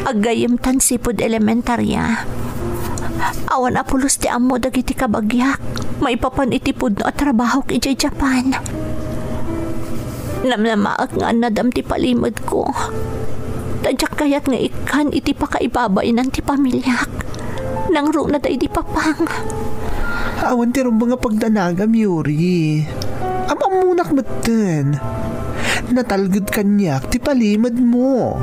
aggayyemtan sipud elementaria. Awan a pulos ti ammo dagiti kabagiak maipapan iti pudno a trabahok idiay Japan. Namnamaek nga annadam ti palimedko. Ta diak kayat nga ikkan iti pakaibabainan ti pamiliak. Nangruna daydi papang. Awan ti rumbeng a pagdanagam, Yuri. Am-ammonak metten. Natalged kaniak ti palimedmo.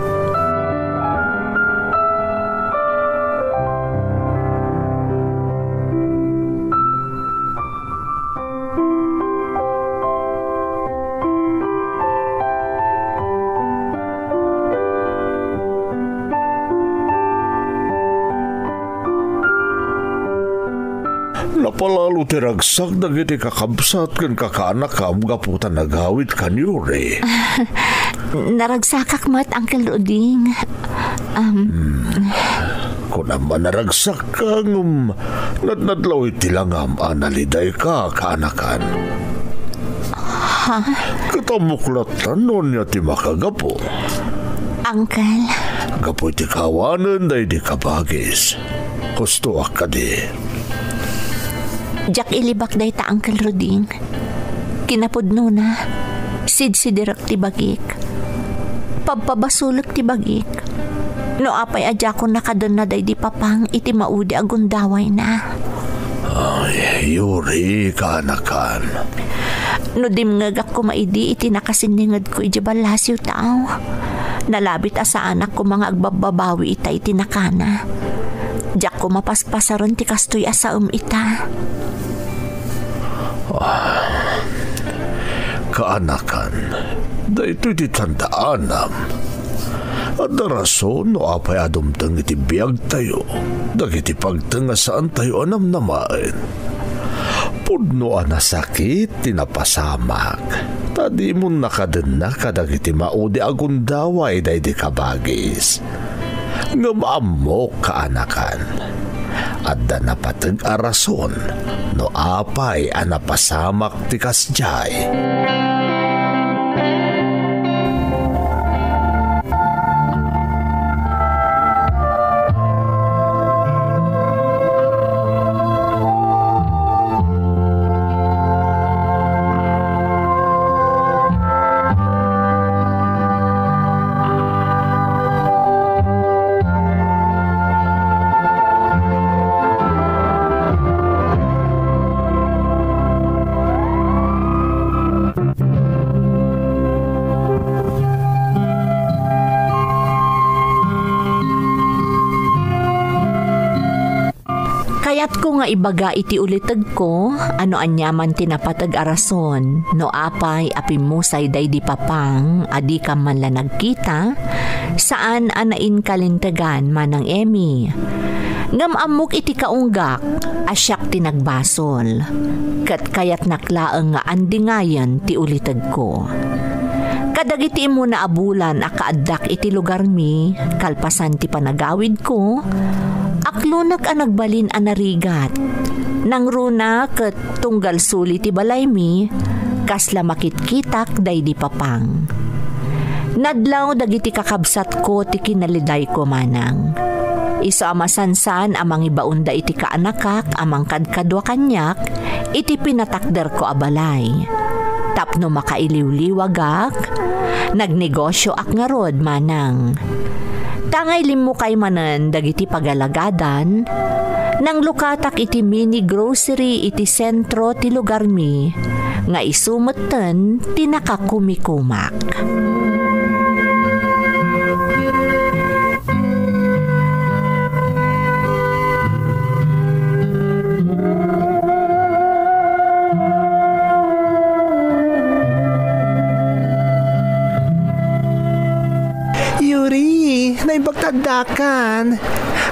Napalalo ti ragsak dagiti kakabsat ken kakaanakam gapu ta nagawidkan, Yuri. Naragsakak met, Uncle Ruding. Um, hmm. Kunam a naragsakka, ngem nadnadlaw iti langam a nalidayka, kaanakan. Ha? Ket ammok latta no ania ti makagapu. Uncle. Gapu iti kaawanen daydi kabagis. Hustoak kadi. Diak ilibak dayta, Uncle Ruding. Kinapudnona, sidsidirek ti bagik. Pabpabasolek ti bagik. No apay a diakon nakadenna daydi papang iti maudi a gundawayna. Ay, Yuri, kaanakan. No dimngegak koma idi iti nakasinningedko idiay ballasiw tao, nalabit a saanak koma nga agbabbabawi ita iti nakana. Diak koma paspasaren ti kastoy a saem ita. Ah, kaanakan, daytoy ti tandaanam. Adda rason no apay a dumteng iti biagtayo dagiti pagteng a saantayo a namnamaen. Pudno a nasakit ti napasamak, ta dimon nakadenna kadagiti maudi a gundaway daydi kabagis. Ngem ammok, kaanakan, adda napateg a rason no apay a napasamak ti kasdiay. Ko nga ibaga iti ulitegko, no aniaman ti napateg a rason, no apay a pimmusay daydi papang a dikam man la nagkita, saan a nainkalintegan, Manang Emmy. Ngem ammok iti kaunggak a siak ti nagbasol, ket kayatnak laeng nga andingayen ti ulitegko. Kadagiti immuna a bulan a kaaddak iti lugarmi, kalpasan ti panagawidko, aklonek a nagbalin a narigat. Nangruna ket tunggal suli ti balaymi, kasla makitkitak daydi papang. Nadlaw dagiti kakabsatko ti kinalidayko, Manang. Isu a masansan a mangibaonda iti kaanakak a mangkadkadua kaniak iti pinatakderko a balay. Tapno makailiwliwagak, nagnegosioak ngarud, Manang. Tangay limmukay manen dagiti pagalagadan, nanglukatak iti mini grocery iti sentro ti lugarmi, nga isu metten ti nakakumikumak. Yuri, naimbag ta addakan.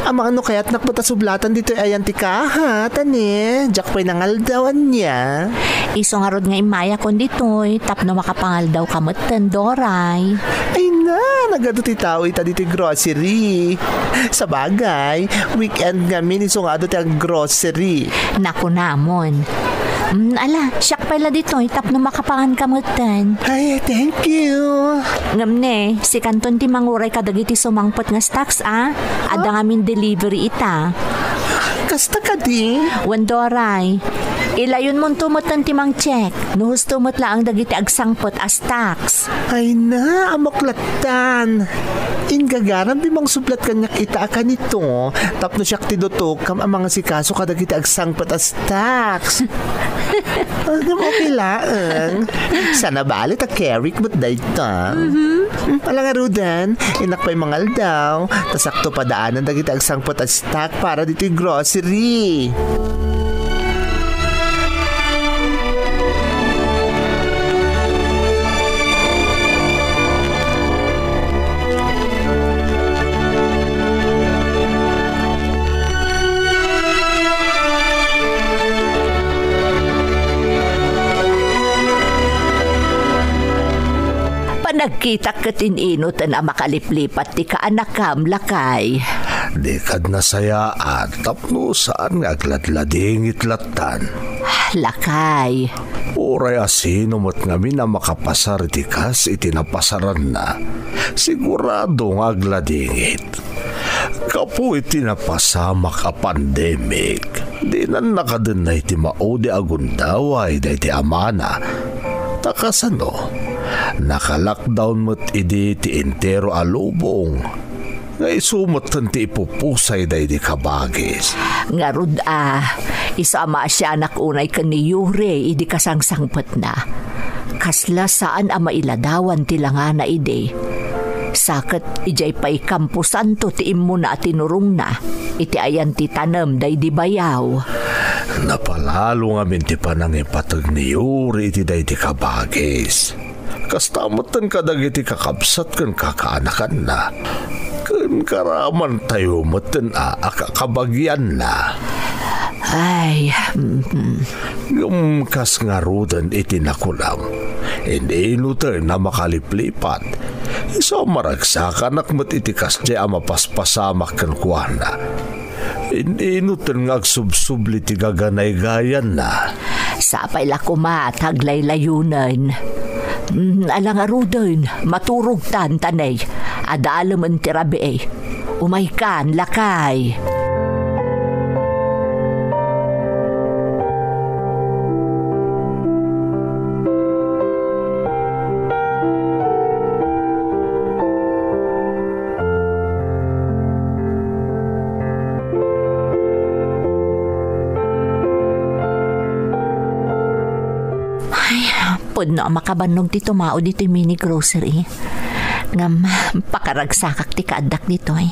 Amangan no kayatnak met a sublatan ditoy ayan ti kaha, tani, diak pay nangaldaw ania. Isu ngarud nga immayakon ditoy, tapno makapangaldawka metten, Doray. Ay na, nagadu ti tao ita ditoy grocery. Sabagay, weekend ngamin isu nga adu ti ag-grocery. Nakunamon. Mm, ala, siak pay la ditoy tapno makapanganka metten. Ay, thank you. Ngem ne, sikanton ti manguray kadagiti sumangpet nga stocks, a? Adda ngamin delivery ita. Kasta kadi? Wen, Doray. Ilayonmonto metten ti mangcheck. No husto met laeng dagiti agsangpet a stocks. Ay na, ammok lattan. Ingagaram ti mangsublat kaniak ita a kanito, tapno siak ti dutok kam a mangasikaso kadagiti agsangpet a stocks. Ngem okay laeng. Sana bale ta kerik met dayta. Mhm. Hmm, ala ngaruden, innak pay mangaldaw, ta sakto padaanen dagiti agsangpet a stock para ditoy grocery. Panagkitak ket in-inuten a makaliplipat ti kaanakam, lakay. Dikad nasayaan tapno saan nga agladladingit lattan. Lakay. Uray a sino met ngamin a makapasar iti kas iti napasaranna, sigurado nga agladingit. Gapu iti napasamak a pandemic, dinan nakadenna iti maudi a gundaway daydi amana. Ta kasano, naka-lockdown met idi ti entero a lubong, nga isu metten ti ipupusay daydi kabagis. Ngarud a, isu a maasianak unay ken ni Yuri idi kasangsangpetna. Kasla saan a mailadawan ti langana idi. Sa ket idiay pay kamposanto ti immuna a tinurongna iti ayan ti tanem daydi bayaw. Napalalo ngamin ti panangipateg ni Yuri iti daydi kabagis. Kasta metten kadagiti kakabsat ken kakaanakanna, ken karamantayo metten a, a kakabagianna. Ay, mm. Ngem kas ngaruden iti nakunam, in-inuten a makaliplipat, isu a maragsakanak met iti kasdiay a mapaspasamak kenkuana. In-inuten nga agsubsubli ti gaganaygayanna. Sapay la koma ta aglaylayunen. Mm, ala ngaruden, maturogtan, tanay. Adalemen ti rabii. Umaykan, lakay. Ay, pudno a makabannog ti tumao ditoy mini grocery. Ngem, pakaragsakak ti kaaddak ditoy.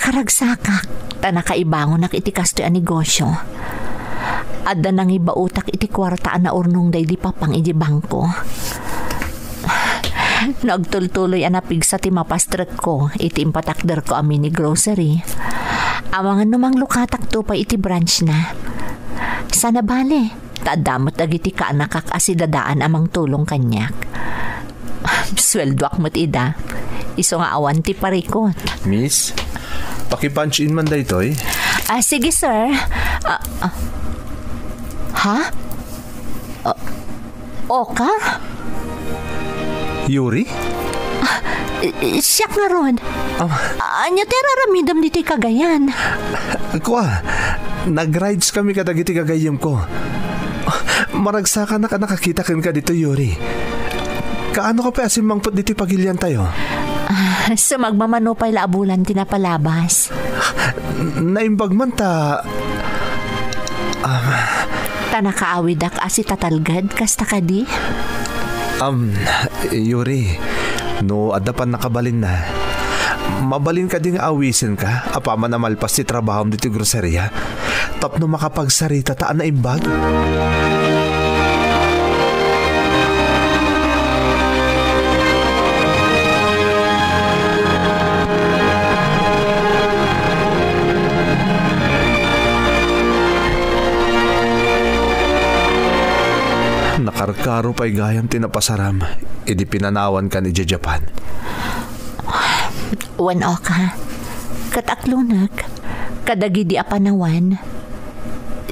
Karagsakak, ta nakaibangonak iti kastoy a negosio. Adda nangibaotak iti kuarta a naurnong daydi papang iti bangko. No agtultuloy a napigsa ti mapastrekko iti impatakderko a mini grocery, amangan no manglukatakto pay iti branch na. Sana bale, ta adda met dagiti kaanakak a sidadaan a mangtulong kaniak. Sueldoak met ida. Isu nga awan ti parikot. Miss, paki-punch in man daytoy. Ah, sige, sir. Ah, ah. Ha? Ah, Oka? Yuri? Ah, eh, siak ngarud. Ah. Ania ti ar-aramidem ditoy kagayan? Kua, nag-rides kami kadagiti gagayyemko. Maragsakanak a nakakita kenka ditoy, Yuri. Kaano ka pay a simmangpet ditoy pagiliantayo? Ah, sumagmamano pay la a bulan ti napalabas. Naimbag man ta, um, Ta nakaawidak a sitatalged, kasta kadi? Um, Yuri, no adda pannakabalinna, mabalin kadi nga awisenka apaman a malpas ti trabahom ditoy groceria? Tapno makapagsarita ta a naimbag. Nakarkaro pay gayam ti napasaram idi pinanawankan idiay Japan. Wen, Oka, ket aklonek kadagidi a panawen.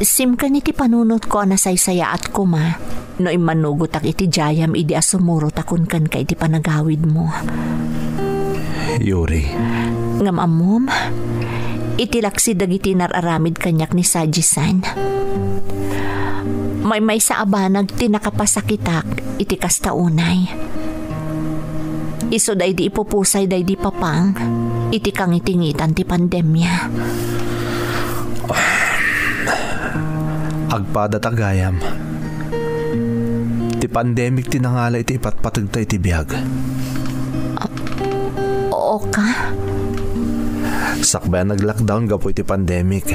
Simken iti panunotko a nasaysayaat koma no immanugotak iti jayam idi a sumurot a kunkenka iti panagawidmo. Yuri. Ngem ammom, iti laksi dagiti nar-aramid kaniak ni Saji-san, maymaysa a banag ti nakapasakitak iti kasta unay. Isu daydi ipupusay daydi papang iti kangitingitan ti pandemia. Agpada ta gayam. Ti pandemic ti nangala iti ipatpategta iti biag. Oka? Sakbay a nag-lockdown gapu iti pandemic,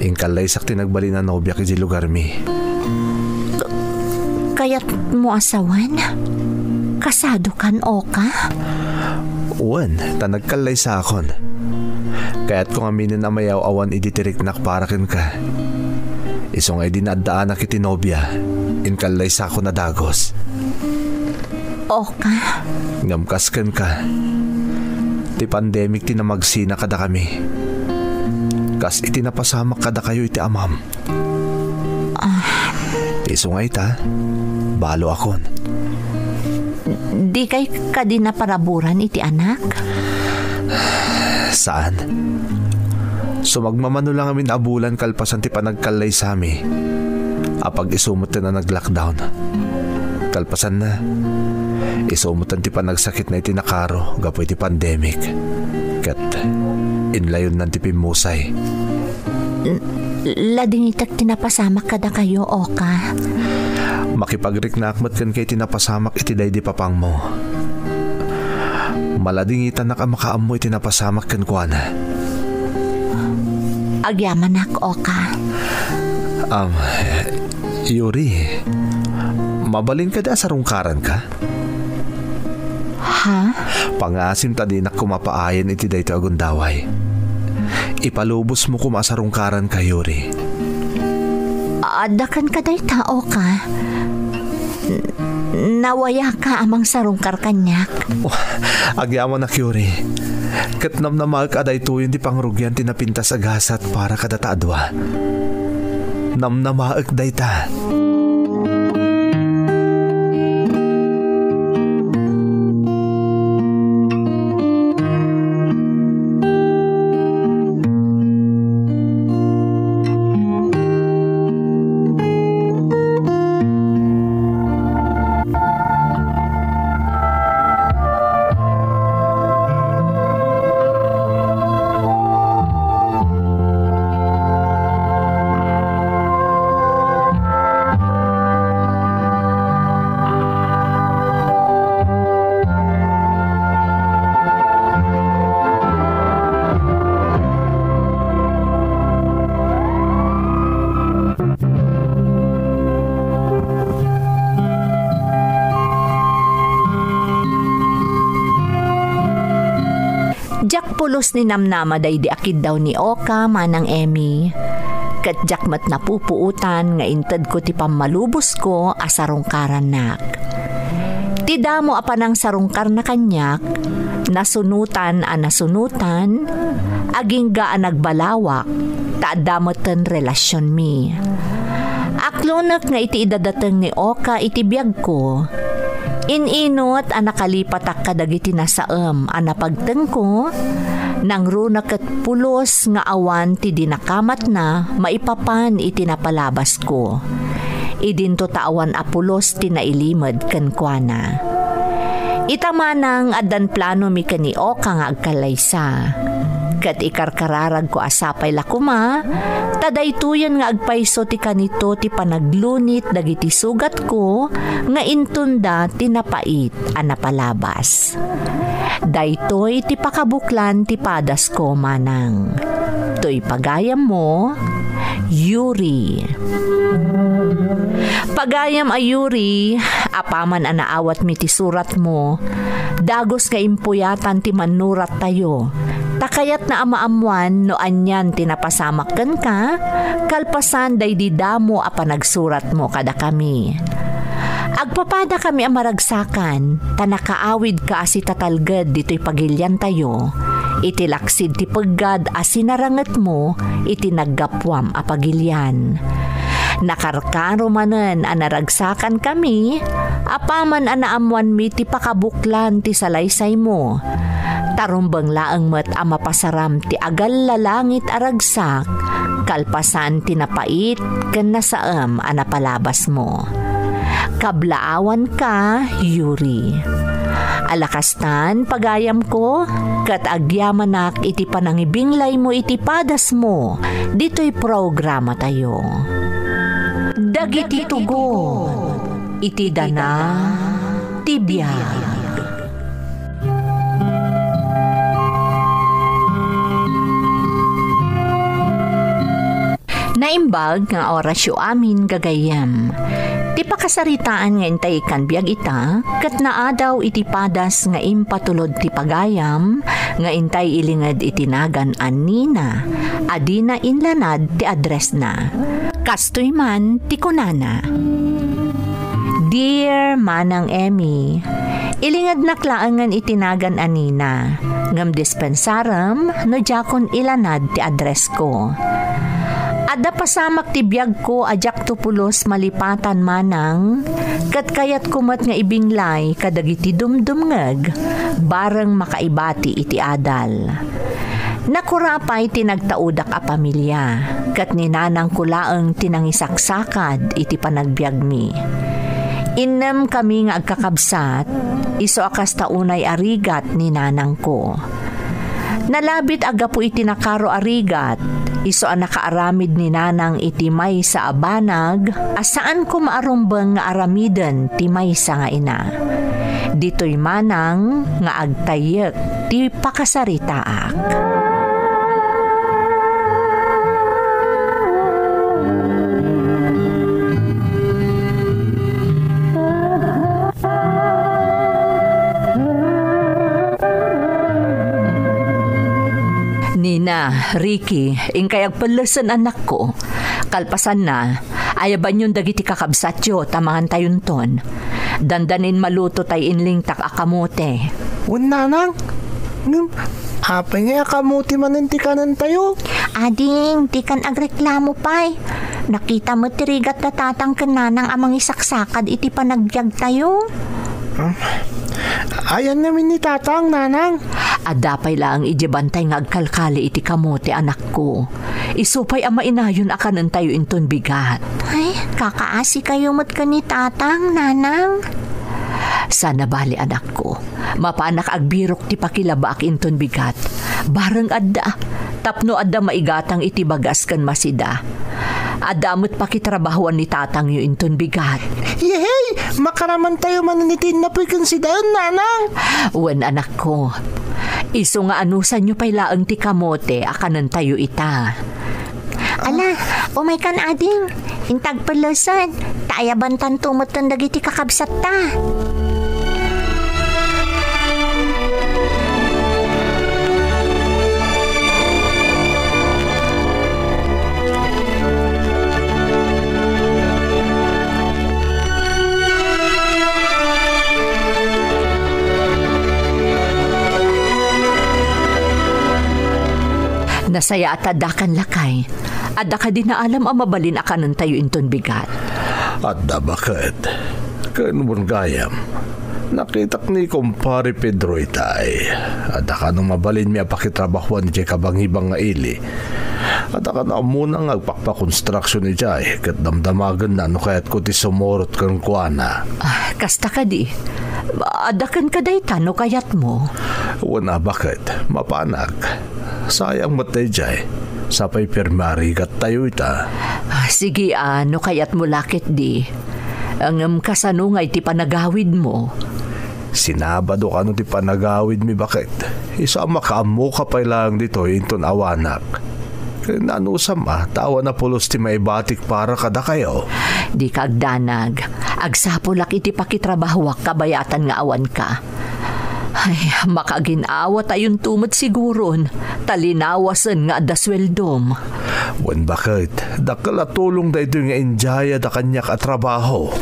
inkallaysak ti nagbalin a nobiak iti lugarmi. K-, kayatmo a sawen? Kasadokan, Oka? Wen, ta nagkallaysakon. Kayatko ngaminen a mayaw-awan idi ti riknak para kenka. Isu nga idi naaddaanak iti nobia, inkallaysakon a dagus. Oka. Ngem kas kenka, ti pandemic ti namagsina kadakami. Kas iti napasamak kadakayo iti amam. Ah. Isu nga ita, baloakon. Dikay kadi naparaburan iti anak? Saan. Sumagmamano la ngamin a bulan kalpasan ti panagkallaysami. Apag-isu metten a nag-lockdown. Kalpasanna, isu metten ti panagsakitna iti nakaro gapu iti pandemic. Ket inlayonnan ti pimmusay. N-, ladingitek ti napasamak kadakayo, Oka. Makipagriknak met kenka iti napasamak iti daydi papangmo. Maladingitanak a makaammo iti napasamak kenkuana. Agyamanak, Oka. Am, Yuri, mabalin kadi a sarungkaranka? Ha? Pangasim ta dinak koma paayen iti daytoy a gundaway. Ipalubosmo koma a sarungkaranka, Yuri. Adda kenka dayta, Oka. N-, nawayaka a mangsarungkar kaniak. Oh, agyamanak, Yuri. Ket namnamaek a daytoyen ti pangrugian ti napintas a gasat para kadata a dua. Namnamaek dayta. Pulos ni namnama daydi a kiddaw ni Oka, Manang Emmy. Ket diak met napupuotan nga intedko ti pammalubosko a sarungkarannak. Ti damo a panangsarungkarna kaniak, nasunotan a nasunotan, agingga a nagbalawak, ta adda metten relasionmi. Aklonek nga iti idadateng ni Oka iti biagko, in-inut a nakalipatak kadagiti nasaem a napagtengko, nangruna ket pulos nga awan ti dinakamatna maipapan iti napalabasko. Idinto ta awan a pulos ti nailimed kenkuana. Ita manang addan planomi ken ni Oka nga agkallaysa. Ket ikarkararagko a sapay la koma, ta daytoyen nga agpayso ti kanito ti panaglunit dagiti sugatko nga intunda ti napait a napalabas. Daytoy ti pakabuklan ti padasko, Manang. Toy pagayammo, Yuri. Pagayam a Yuri, apaman a naawatmi ti suratmo, dagus nga impuyatan ti mannurattayo, ta kayatna a maammoan no anian ti napasamak kenka, kalpasan daydi damo a panagsuratmo kadakami. Agpapadakami a maragsakan, ta nakaawidka a sitatalged ditoy pagiliantayo, iti laksid ti peggad a sinarangetmo iti naggapuam a pagilian. Nakarkaro manen a naragsakankami, apaman a naammoanmi ti pakabuklan ti salaysaymo. Ta rumbeng laeng met a mapasaram ti agallalangit a ragsak, kalpasan ti napait ken nasaem a napalabasmo. Kablaawanka, Yuri. Ala kastan, pagayamko, ket agyamanak iti panangibinglaymo iti padasmo ditoy programatayo. Dagiti tugot iti dana ti biag. Naimbag nga orasyo amin, gagayyem. Ti pakasaritaan nga intay ikkan biag ita, ket naadaw iti padas nga impatulod ti pagayam nga intay ilinged iti nagan a Nina, a dina inlanad ti addressna. Kastoy man ti kunana. Dear Manang Emmy, ilingednak laengen iti nagan a Nina, ngem dispensarem no diakon ilanad ti addressko. Adda pasamak ti biagko a diakto pulos malipatan, Manang, ket kayatko met nga ibinglay kadagiti dumdumngeg, bareng makaibati iti adal. Nakura pay ti nagtaudak a pamilia, ket ni nanangko laeng ti nangisaksakad iti panagbiagmi. Innemkami nga agkakabsat, isu a kasta unay a rigat ni nanangko. Nalabit a gapu iti nakaro a rigat, isu a nakaaramid ni nanang iti maysa a banag a saan koma a rumbeng nga aramiden ti maysa nga ina. Ditoy manang nga agtayyek ti pakasaritaak. Nina, Ricky, inkay agpellesen, anakko. Kalpasanna, ayabanyon dagiti kakabsatyo ta mangantayonton. Dandanin maluto tay inlingtak a kamote. Wen, nanang, ngem apay ngay a kamote manen ti kanentayo? Ading, dikan agreklamo pay. Nakita met ti rigat da tatang ken nanang a mangisaksakad iti panagbiagtayo. Um, ayan ngamin ni tatang, nanang. Adda pay laeng idiay bantay nga agkalkali iti kamote, anakko. Isu pay a mainayon a kanentayo inton bigat. Ay, kakaasikayo met ken ni tatang, nanang. Sana bali, anakko. Mapanak agbirok ti pakilabaak inton bigat. Bareng adda. Tapno adda maigatang iti bagas ken masida. Adda met pakitrabahoan ni tatangyo inton bigat. Yehey! Makaramantayo manen iti innapuy ken sidaen, nanang. Wen, anakko. Isu nga anusanyo pay laeng ti kamote a kanentayo ita. Ala, umaykan, ading. Inta agpellesen, ta ayabantanto metten dagiti kakabsatta. Kaya at addakan, lakay. Adda kadi naalam a mabalin a kanentayo inton bigat? Adda, baket. Ken wen gayam, nakitak ni kumpare Pedro itay. Adda kano mabalinmi a pakitrabahuan idiay kabangibang nga ili. Adda kano ammona nga agpakpakonstruksion idiay, ket damdamagenna no kayatko ti sumurot kenkuana. Ah, kasta kadi. Adda kenka dayta no kayatmo. Wen a, baket, mapanak. Sayang met daydiay. Sapay pirmi a rigattayo ita. Ah, sige a, no kayatmo la ketdi. Ngem kasano ngay ti panagawidmo? Sinabado kano ti panagawidmi, baket. Isu a makaammoka pay laeng ditoy inton awanak. Ken anusam a, ta awan a pulos ti maibatik para kadakayo. Dika agdanag. Agsapulak iti pakitrabahuak kabayatan nga awanka. Ay, makagin-awatayonto met siguron, ta linawasen nga adda sueldom. Wen, baket, dakkel a tulong daytoy nga indiayada kaniak a trabaho.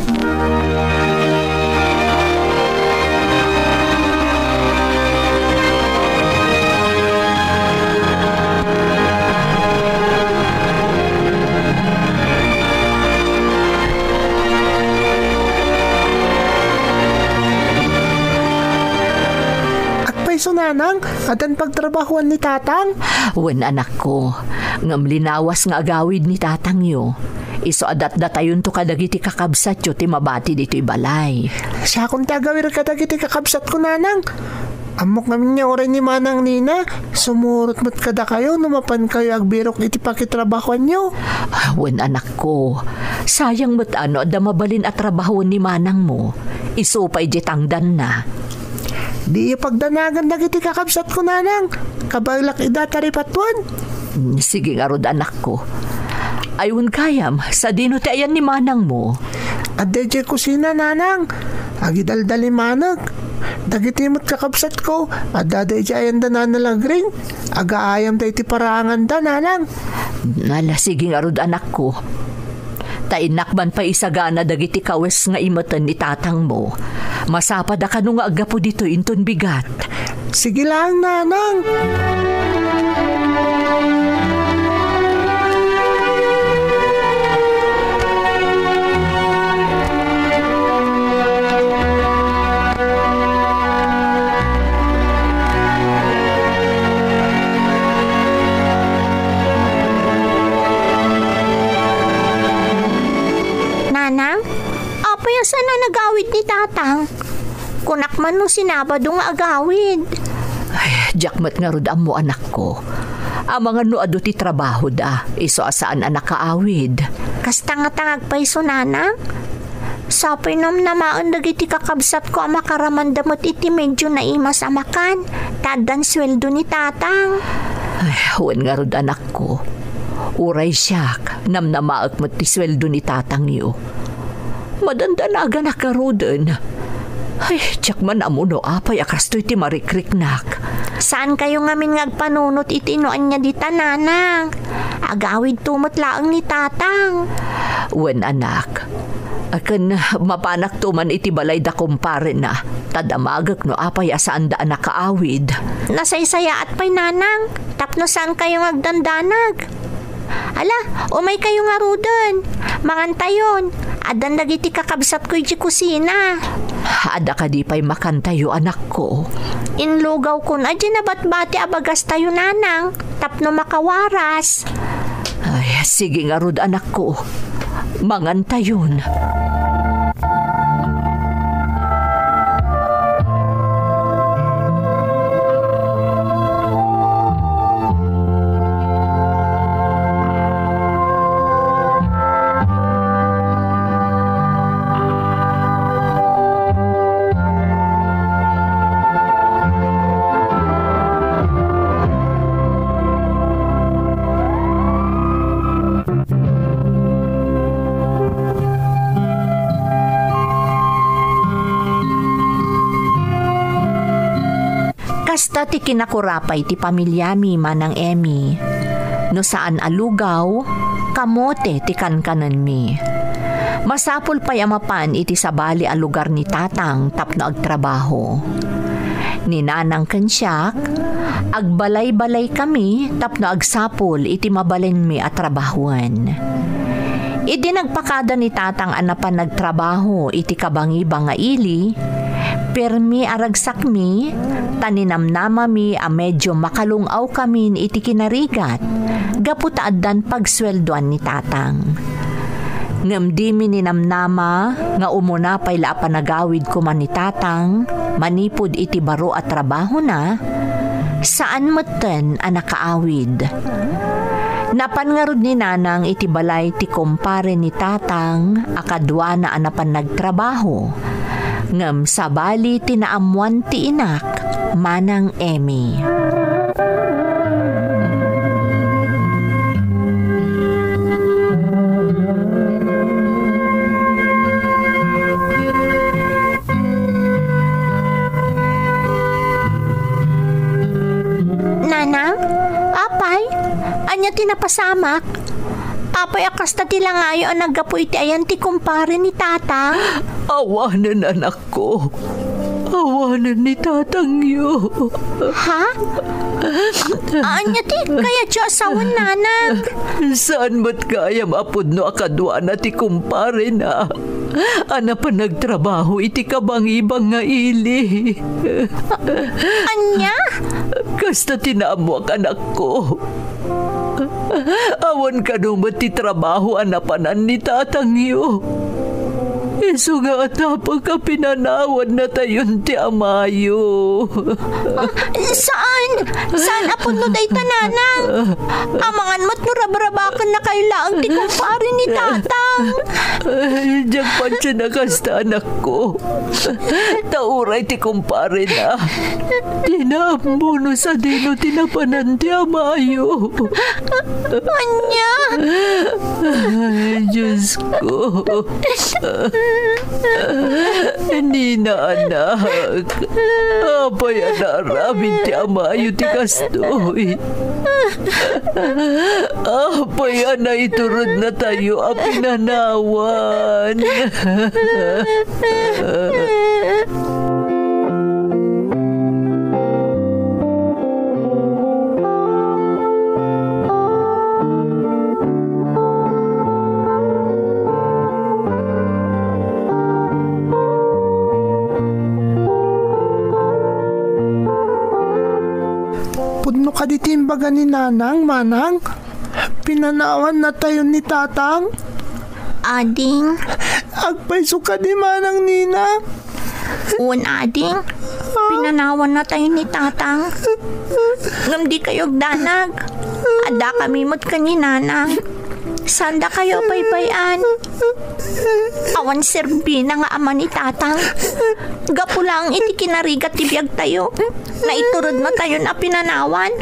Agpayso, nanang, addan pagtrabahuan ni tatang? Wen, anakko, ngem linawas nga agawid ni tatangyo. Isu a datdatayonto kadagiti kakabsatyo ti mabati ditoy balay. Siakon ti agawir kadagiti kakabsatko, nanang. Ammok ngamin nga uray ni Manang Nina, sumurot met kadakayo no mapankayo agbirok iti pakitrabahuanyo. Ah, wen, anakko, sayang met a no adda mabalin a trabahuan ni manangmo. Isu pay diay tangdanna. Diyo pagdanagan dagiti kakabsatko, nanang. Kabaelak ida ta ripatuan. Mm, sige ngarud, anakko. Ay, wen gayam, sadino ti ayan ni manangmo? Adda idiay kusina, nanang. Agidaldalimanek. Dagiti met kakabsatko, addada idiay ayanda Nana Lagring. Agaayamda iti paraanganda, nanang. Ala, sige ngarud, anakko. Ta innak man pay isagana dagiti kawes nga imeten ni tatangmo. Masapada kano nga aggapu ditoy inton bigat. Sige laeng, nanang. Nanang, apay a saan a nagawid ni tatang? Kunak man no sinabado nga agawid. Ay, diak met ngarud ammo, anakko. Amangan no adu ti trabahoda, isu a saan a nakaawid. Kasta ngata nga agpayso, nanang? Sapay namnamaen dagiti kakabsatko a makaramanda met iti medio naimas a makan, ta addan sueldo ni tatang. Ay, wen ngarud, anakko. Uray siak, namnamaek met ti sueldo ni tatangyo. Madandanaganak ngaruden. Ay, diak man ammo no apay a kastoy ti marikriknak. Saankayo ngamin nga agpanunot iti no ania dita, nanang. Agawidto met laeng ni tatang. Wen, anak. Ken mapanakto man iti balay da kumparena, ta damagek no apay a saanda a nakaawid. Nasaysayaat pay, nanang, tapno saankayo nga agdandanag. Ala, umaykayo ngaruden. Mangantayon. Addan dagiti kakabsatko idiay kusina. Adda kadi pay makantayo, anakko? Inlugawkon a diay nabatbati a bagastayo, nanang, tapno makawaras. Ay, sige ngarud, anakko. Mangantayon. Kasta ti kinakurapay ti pamiliami, Manang Emmy. No saan a lugaw, kamote ti kankanenmi. Masapul pay a mapan iti sabali a lugar ni Tatang tapno agtrabaho. Ni Nanang ken siak, agbalay-balay kami tapno agsapul iti mabalinmi a trabahoen. Idi nagpakada ni Tatang a napan nagtrabaho iti kabangibang nga ili, pirmi a ragsakmi, ta ninamnamami a medio makalung-awkamin iti kinarigat gapu ta addan pagsueldoan ni Tatang. Ngem dimi ninamnama nga umuna pay la a panagawid koma ni Tatang manipud iti baro a trabahona, saan metten a nakaawid. Napan ngarud ni Nanang iti balay ti kumpare ni Tatang a kaduana a napan nagtrabaho, ngem sabali ti naammoan ti inak, Manang Emmy. Nanang, apay, ania ti napasamak? Apay a kasta ti langayo a naggapu iti ayan ti kumpare ni Tatang? Awanen, anakko. Awanen ni Tatangyo. Ha? Ania ti kayatyo a sawen, Nanang? Saan met gayam a pudno a kaduana ti kumparena a napan nagtrabaho iti kabangibang nga ili. Ania? Kasta ti naammoak, anakko. Awan kano met ti trabaho a napanan ni Tatangyo. Isu nga atapek a pinanawannatayon ti amayo. Ah, saan? Saan a pudno dayta, Nanang? Amangan met no rabrabakennakayo laeng ti kumpare ni Tatang. Ay, diak patien a kasta, anakko. Ta uray ti kumparena, di naammo no sadino ti napanan ti amayo. Ania? Ay, Diosko. Nina, anak. Apay a naaramid ti amayo ti kastoy? Apay a naiturednatayo a pinanawan? Pudno kadi ti imbaga ni Nanang, Manang? Pinanawannatayon ni Tatang? Ading. Agpayso kadi, Manang Nina? Wen, ading. Pinanawannatayo ni Tatang. Ngem dikayo agdanag. Addakami met ken ni Nanang. Saandakayo a baybay-an. Awan serbina nga ama ni Tatang. Gapu laeng iti kinarigat ti biagtayo, naiturednatayon a pinanawan.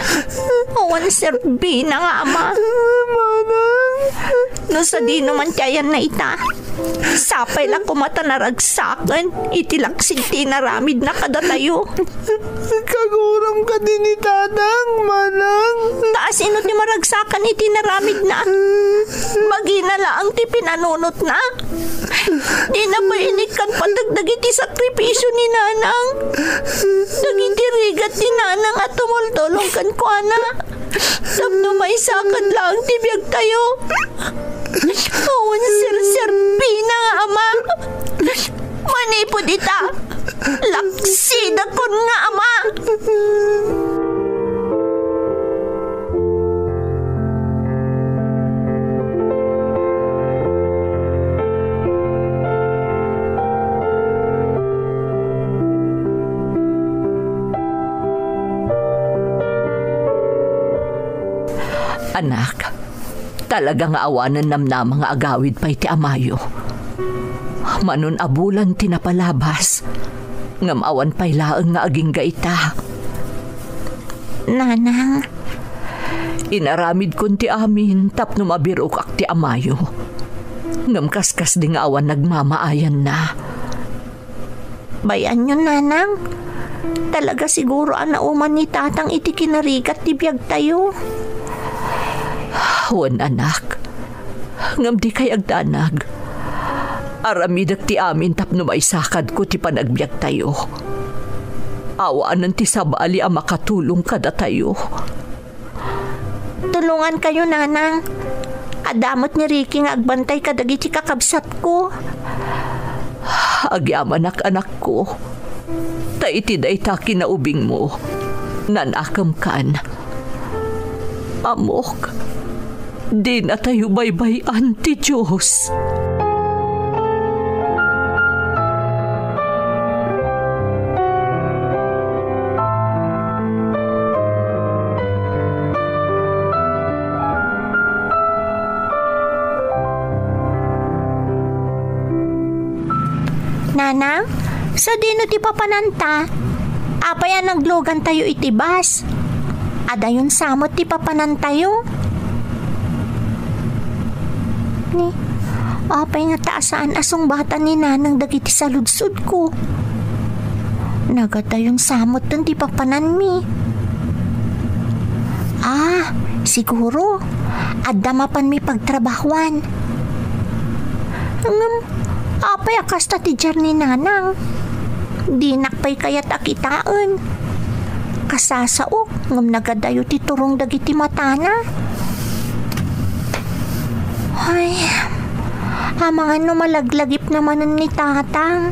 Awan serbina nga ama. Manang. No sadino man ti ayanna ita, sapay la koma ta naragsaken iti laksid ti inaramidna kadatayo. Kaguram kadi ni Tatang, Manang. Ta asino ti maragsakan iti inaramidna? Bagina laeng ti pinanunotna. Dina pay inikkan pateg dagiti sakripisio ni Nanang, dagiti rigat ni Nanang a tumultulong kenkuana tapno maisakad laeng ti biagtayo. Awan serserbina nga ama. Manipud ita, laksidakon nga ama. Anak, talaga nga awanen namnama nga agawid pay ti amayo. Manun a bulan ti napalabas, ngem awan pay laeng nga agingga ita. Nanang. Inaramidkon ti amin tapno mabirokak ti amayo. Ngem kaskasdi nga awan nagmamaayanna. Bay-anyo, Nanang. Talaga siguro a nauman ni Tatang iti kinarigat ti biagtayo. Wen, anak. Ngem dikay agdanag. Aramidek ti amin tapno maisakadko ti panagbiagtayo. Awanen ti sabali a makatulong kadatayo. Tulongankayo, Nanang. Adda met ni Ricky nga agbantay kadagiti kakabsatko. Agyamanak, anakko. Ta iti dayta kinaubingmo, nanakemkan. Ammok, dinatayo baybay-an ti Dios. Nanang, sadino ti papananta? Apay a naglugantayo iti bus? Adayon sa met ti papanantayo? Ni, apay ngata a saan a sungbatan ni Nanang dagiti saludsodko? Nagadayon sa metten ti papananmi. Ah, siguro, adda mapanmi pagtrabahuan. Ngem, apay a kasta ti diar ni Nanang? Dinak pay kayat a kitaen. Kasasaok, ngem nagadayo ti turong dagiti matana. Ay, amangan no malaglagipna manen ni Tatang.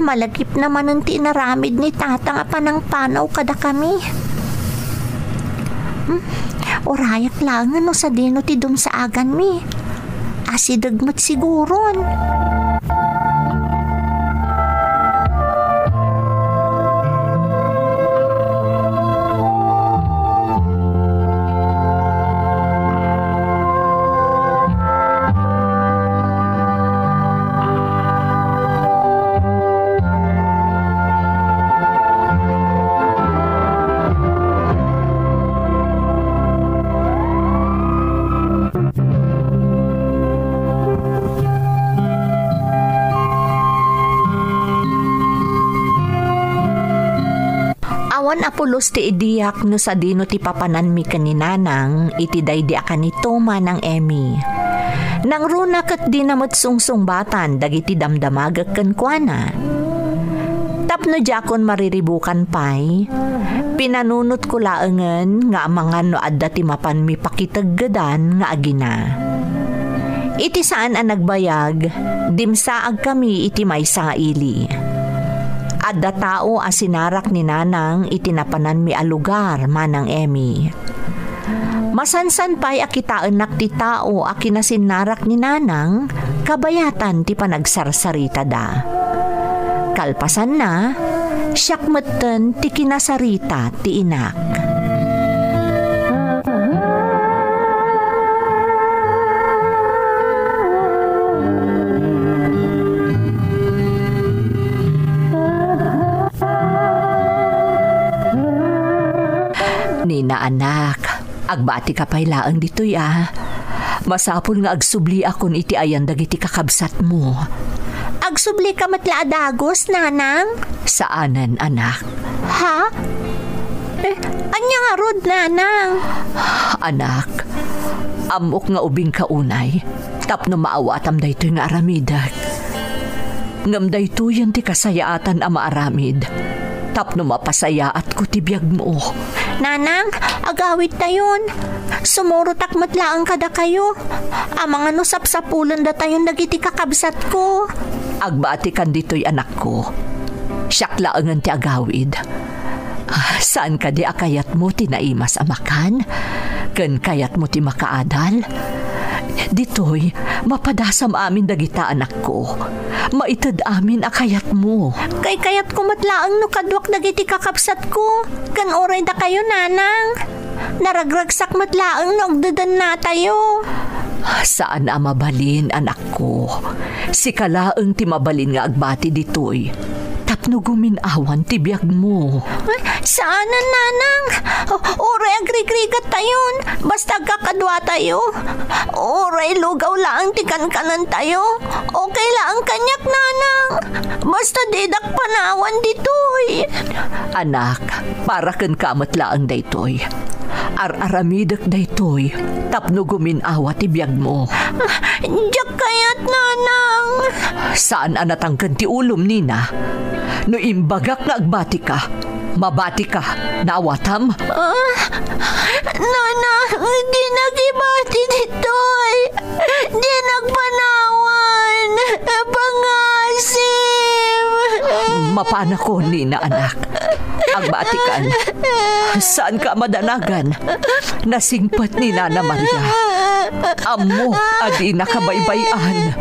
Malagipna manen ti inaramid ni Tatang a panangpanaw kadakami. Hmm, urayak laengen no sadino ti dumsaaganmi. Asideg met siguron. Awan a pulos ti idiak no sadino ti papananmi ken ni Nanang iti daydi a kanito, Manang Emmy. Nangruna ket dina met sungsungbatan dagiti damdamagek kenkuana. Tapno diakon mariribukan pay, pinanunotko laengen nga amangan no adda ti mapanmi pakiteggedan nga agina. Iti saan a nagbayag, dimsaagkami iti maysa nga ili. Adda tao a sinarak ni Nanang iti napananmi a lugar, Manang Emmy. Masansan pay a kitaennak ti tao a kinasinnarek ni Nanang kabayatan ti panagsarsaritada. Kalpasanna, siak metten ti kinasarita ti inak. Nina, anak, agbatika pay laeng ditoy a. Masapul nga agsubliakon iti ayan dagiti kakabsatmo. Agsublika met la a dagus, Nanang? Saanen, anak. Ha? Eh, ania ngarud, Nanang? Anak, ammok nga ubingka unay tapno maawatam daytoy nga aramidek. Ngem daytoyen ti kasayaatan a maaramid tapno mapasayaatko ti biagmo. Nanang, agawidtayon. Sumurotak met laeng kadakayo. Amangan no sapsapulendatayon dagiti kakabsatko. Agbatikan ditoy, anakko. Siak laengen ti agawid. Ah, saan kadi a kayatmo ti naimas a makan? Ken kayatmo ti makaadal? Ditoy, mapadasam amin dagita, anakko. Maited amin a kayatmo. Kaykayatko met laeng no kaduak dagiti kakabsatko, ken uray dakayo, Nanang. Naragragsak met laeng no agdedennatayo. Saan a mabalin, anakko. Sika laeng ti mabalin nga agbati ditoy tapno gumin-awan ti biagmo. Ay, saanen, Nanang. O-, uray agrigrigattayon. Basta agkakaduatayo. Uray lugaw laeng ti kankanentayo. Okay laeng kaniak, Nanang. Basta didak panawan ditoy. Anak, para kenka met laeng daytoy. Ar-aramidek daytoy tapno gumin-awa ti biagmo. Diak kayat, Nanang. Saan a natangken ti ulom, Nina. No imbagak nga agbatika, mabatika. Naawatam? Ah, Nanang, dinak ibati ditoy. Dinak panawan. Pangasim. Mapanakon, Nina, anak. Agbatikan. Saanka a madanagan. Nasingpet ni Nana Maria. Ammok a dina kabaybay-an.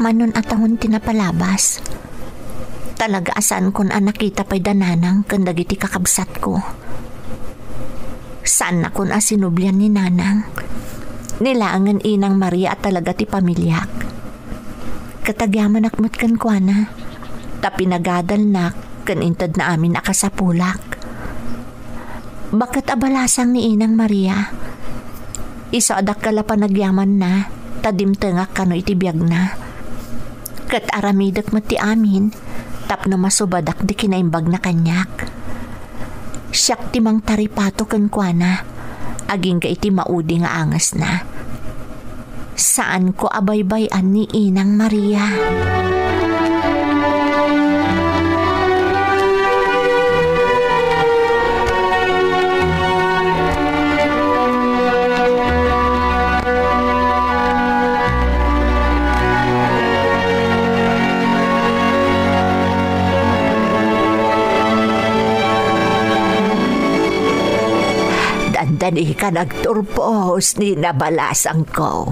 Manon a tawen ti napalabas. Talaga a saankon a nakita pay da Nanang ken dagiti kakabsatko. Saannakon a sinublian ni Nanang. Ni laengen Inang Maria a talaga ti pamiliak. Ket agyamanak met kenkuana, ta pinagadalnak ken intedna amin a kasapulak. Baket a balasang ni Inang Maria. Isu a dakkel a panagyamanna, ta dimtengak kano iti biagna. Ket aramidek met ti amin tapno masubadak ti kinaimbagna kaniak. Siak ti mangtaripato kenkuana, agingga iti maudi nga angesna. Saanko a baybay-an ni Inang Maria. Dandani ka nagturpos, Nina, balasangko.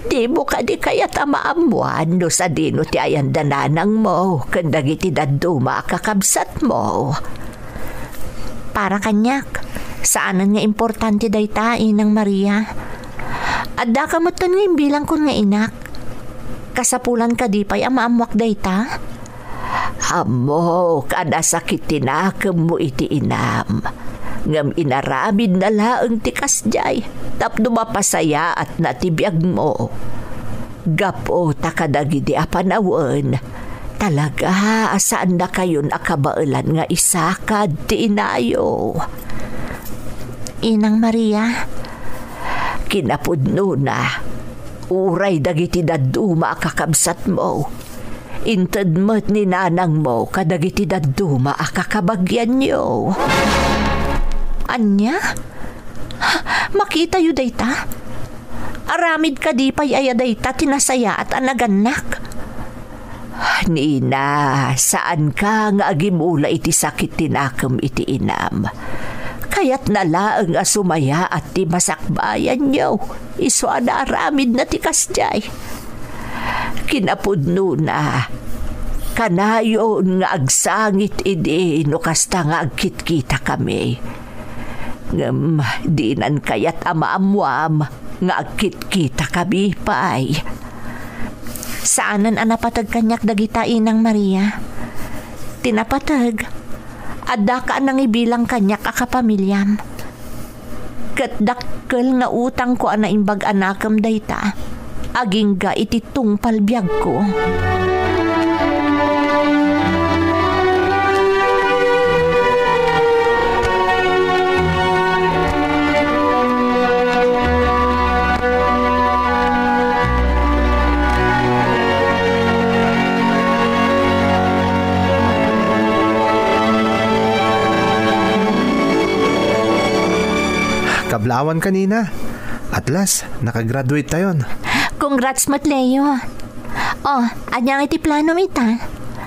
Dimo kadi kayat a maammuan no sadino ti ayan da nanangmo ken dagiti dadduma a kakabsatmo? Para kaniak, saanen nga importante dayta, Inang Maria. Addaka metten nga imbilangkon nga inak. Kasapulan kadi pay a maammuak dayta? Ammok a nasakit ti nakemmo iti inam, ngem inaramidna laeng ti kasdiay tapno mapasayaatna ti biagmo. Gapu ta kadagidi a panawen, talaga a saannakayon a kabaelan nga isakad ti inayo. Inang Maria, kinapudnona, uray dagiti dadduma a kakabsatmo, inted met ni nanangmo kadagiti dadduma a kakabagianyo. Ania? Makitayo dayta? Aramid kadi pay aya dayta ti nasayaat a nagannak? Nina, saanka nga agimula iti sakit ti nakem iti inam. Kayatna laeng a sumayaat ti masakbayanyo, isu a naaramidna ti kasdiay. Kinapudnona, kanayon nga agsangit idi no kasta nga agkitkitakami. Ngem dinan kayat a maammuam nga agkitkitakami pay. Saanen a napateg kaniak dagita, Inang Maria. Ti napateg, addaka a nangibilang kaniak a kapamiliam. Ket dakkel nga utangko a naimbag a nakem dayta, agingga iti tungpal biagko. Kablawan ka, Nina. At last, nakagraduate tayon. Congrats met, Leo. Oh, ania nga iti planom ita?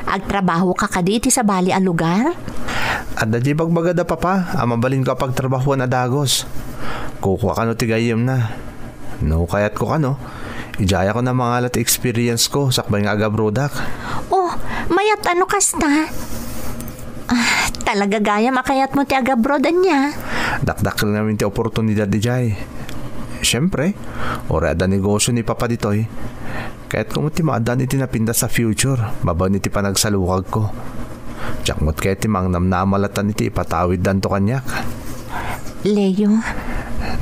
Agtrabaho ka kadi iti sabali a lugar? Adda di bagbaga da papa a mabalinko a pagtrabahoan a dagus. Kukua kano ti gayyemna. No kayatko kano, idiayakon a mangala ti experience ko sakbay nga agabrodak. Oh, mayat a no kasta. Ah, talaga gayam a kayatmo ti agabroad, ania? Dakdakkel ngamin ti oportunidad idiay. Siyempre, uray adda negosyo ni Papa ditoy, kayatko met ti maaddaan iti napintas a future babaen iti panagsalukagko. Diak met kayat ti mangnamnama latta iti ipatawiddanto kaniak. Leo.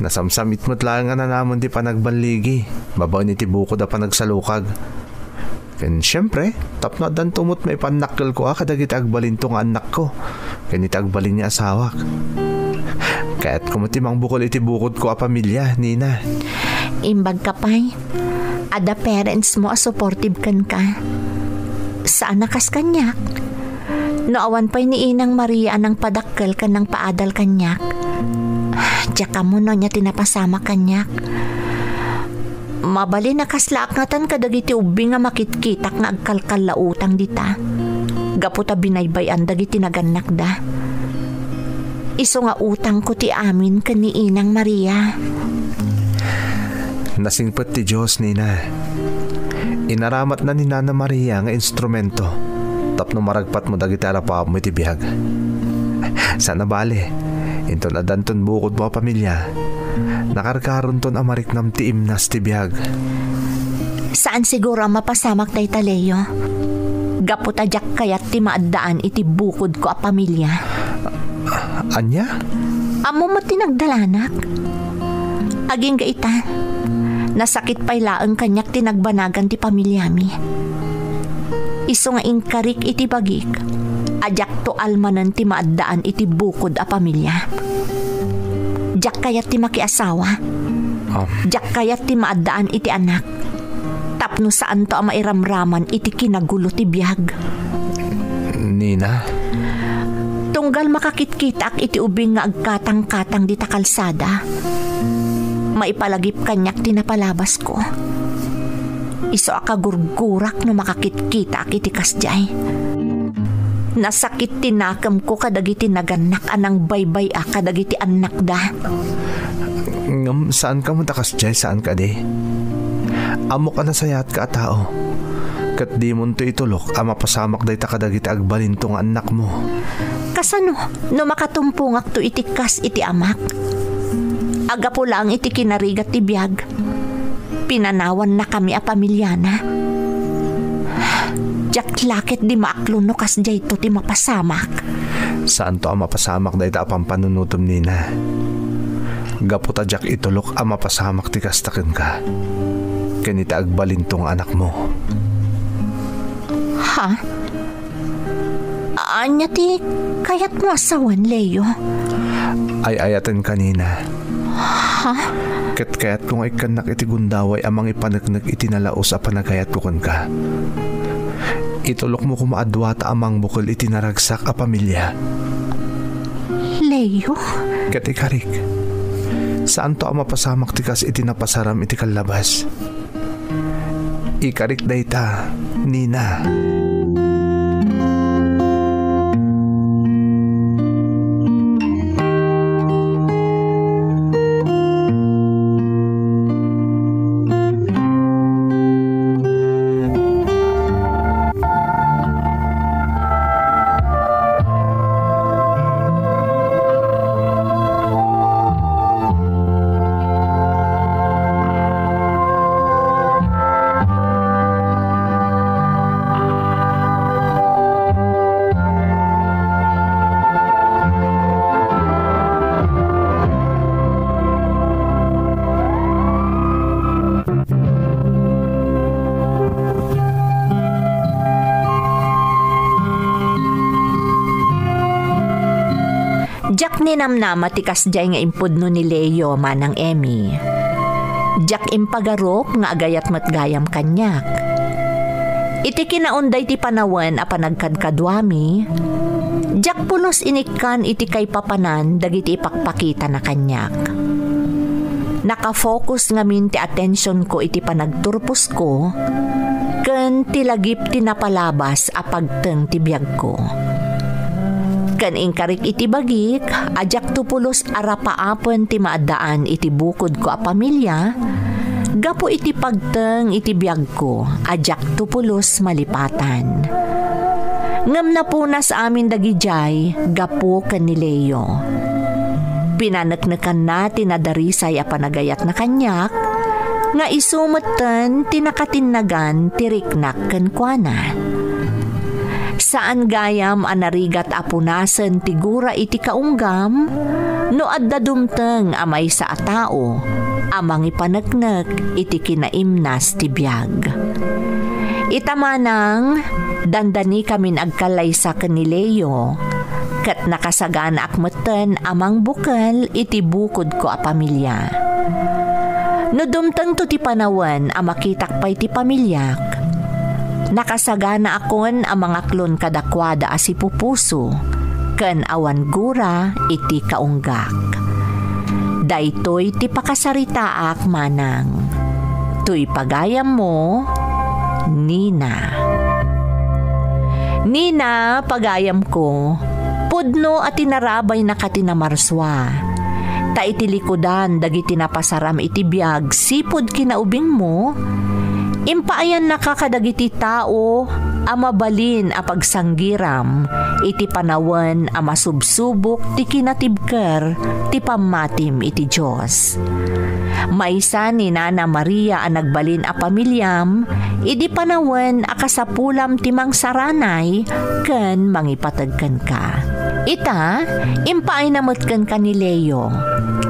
Nasamsamit met laeng a nanamen ti panagballigi babaen iti bukod a panagsalukag. Ken siempre, tapno addanto met maipannakkelko a kadagiti agbalinto nga annakko ken iti agbalin nga asawak. Kayatko met ti mangbukel iti bukodko a pamilia, Nina. Imbagka pay, adda parents mo a supportive kenka. Saan a kas kaniak. No awan pay ni Inang Maria a nangpadakkel ken nangpaadal kaniak, diak ammo no ania ti napasamak kaniak. Mabalin a kaslaak ngatan kadagiti ubbing a makitkitak nga agkalkallautang dita, gapu ta binaybay-an dagiti nagannakda. Isu nga utangko ti amin ken ni Inang Maria. Nasingpet ti Dios, Nina. Inaramatna ni Nana Maria nga instrumento tapno maragpatmo dagiti arapaapmo iti biag. Saan a bale, inton addanton bukodmo a pamilia, nakarkaronton a mariknam ti imnas ti biag. Saan siguro a mapasamak dayta, Leo. Gapu ta diak kayat ti maaddaan iti bukodko a pamilia. Ania? Ammom met ti nagdalanak. Agingga ita, nasakit pay laeng kaniak ti nagbanagan ti pamiliami. Isu nga inkarik iti bagik a diakto almanen ti maaddaan iti bukod a pamilia. Diak kayat ti makiasawa. Ah. Diak kayat ti maaddaan iti anak. Tapno saanto a mairamraman iti kinagulo ti biag. Nina? Tunggal makakitkitaak iti ubing nga agkatangkatang dita kalsada, maipalagip kaniak ti napalabasko. Isu a kagurgurak no makakitkitaak iti kasdiay. Nasakit ti nakemko kadagiti nagannak a nangbaybay-a kadagiti annakda. Ngem saanka met a kasdiay, saan kadi? Ammok a nasayaatka a tao, ket dimonto itulok a mapasamak dayta kadagiti agbalinto nga annakmo. Kasano no makatumpongakto iti kas iti amak? Aggapu laeng iti kinarigat ti biag, pinanawannakami a pamiliana. Diak la ketdi maaklon no kasdiayto ti mapasamak. Saanto a mapasamak dayta a pampanunotem, Nina. Gapu ta diak itulok a mapasamak ti kasta kenka ken iti agbalinto nga anakmo. Ha? Ania ti kayatmo a sawen, Leo? Ay-ayatenka, Nina. Ha? Ket kayatko nga ikkannak iti gundaway a mangipaneknek iti nalaus a panagayatko kenka. Itulokmo koma a duata a mangbukel iti naragsak a pamilia. Leo? Ket ikarik, saanto a mapasamak ti kas iti napasaram iti kallabas. Ikarik dayta, Nina. Diak ninamnama ti kasdiay nga impudno ni Leo, Manang Emmy. Diak impagarup nga agayat met gayam kaniak. Iti kinaun daydi panawen a panagkadkaduami, diak pulos inikkan iti kaipapanan dagiti ipakpakitana kaniak. Nakafocus ngamin ti atensionko iti panagturposko ken ti lagip ti napalabas a pagteng ti biagko. Ken inkarik iti bagik a diakto pulos arapaapen ti maaddaan iti bukodko a pamilia gapu iti pagteng iti biagko a diakto pulos malipatan. Ngem napunas amin dagidiay gapu ken ni Leo. Pinaneknekanna ti nadarisay a panagayatna kaniak, nga isu metten ti nakatinnagan ti riknak kenkuana. Saan gayam a narigat a punasen ti gura iti kaunggam no adda dumteng a maysa a tao a mangipaneknek iti kinaimnas ti biag. Ita manang, dandanikamin agkallaysa ken ni Leo, ket nakasaganaak metten a mangbukel iti bukodko a pamilia. No dumtengto ti panawen a makitak pay ti pamiliak, nakasaganaakon a mangaklon kadakuada a sipupuso ken awan gura iti kaunggak. Daytoy ti pakasaritaak manang. Toy pagayammo, Nina. Nina, pagayamko, pudno a tinarabaynaka ti namarsua. Ta iti likudan dagiti napasaram iti biag sipud kinaubingmo, impaayannaka kadagiti tao a mabalin a pagsanggiram iti panawen a masubsubok ti kinatibker ti pammatim iti Dios. Maysa ni Nana Maria a nagbalin a pamiliam idi panawen a kasapulam ti mangsaranay ken mangipateg kenka. Ita, impaayna met kenka ni Leo,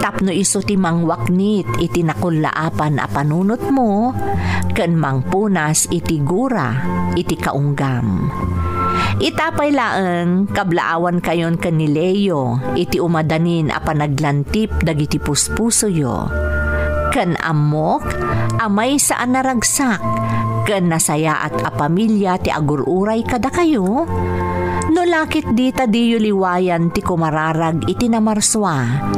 tapno isu ti mangwaknit iti nakullaapan a panunotmo ken mangpunas iti gura iti kaunggam. Ita pay laeng, kablaawankayon ken ni Leo iti umadanin a panaglantip dagiti puspusoyo. Ken ammok a maysa a naragsak ken nasayaat a pamilia ti agur-uray kadakayo, no la ket dita diyo liwayan ti kumararag iti namarsua,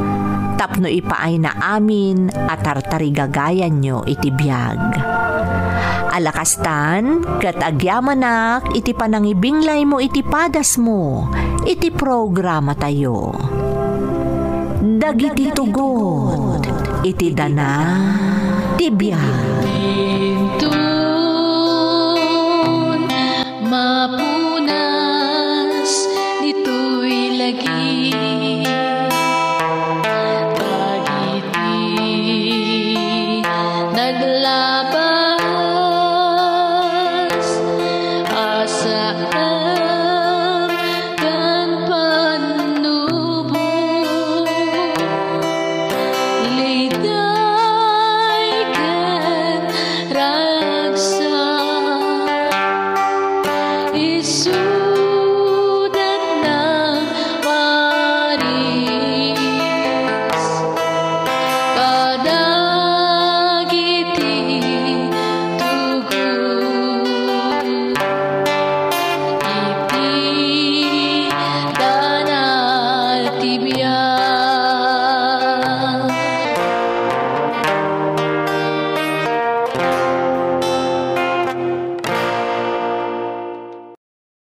tapno ipaayna amin a tartarigagayanyo iti biag. Alakastan, ket agyamanak iti panangibinglaymo iti padasmo iti programatayo. Dagiti tugod iti dana ti biag. Inton mapu-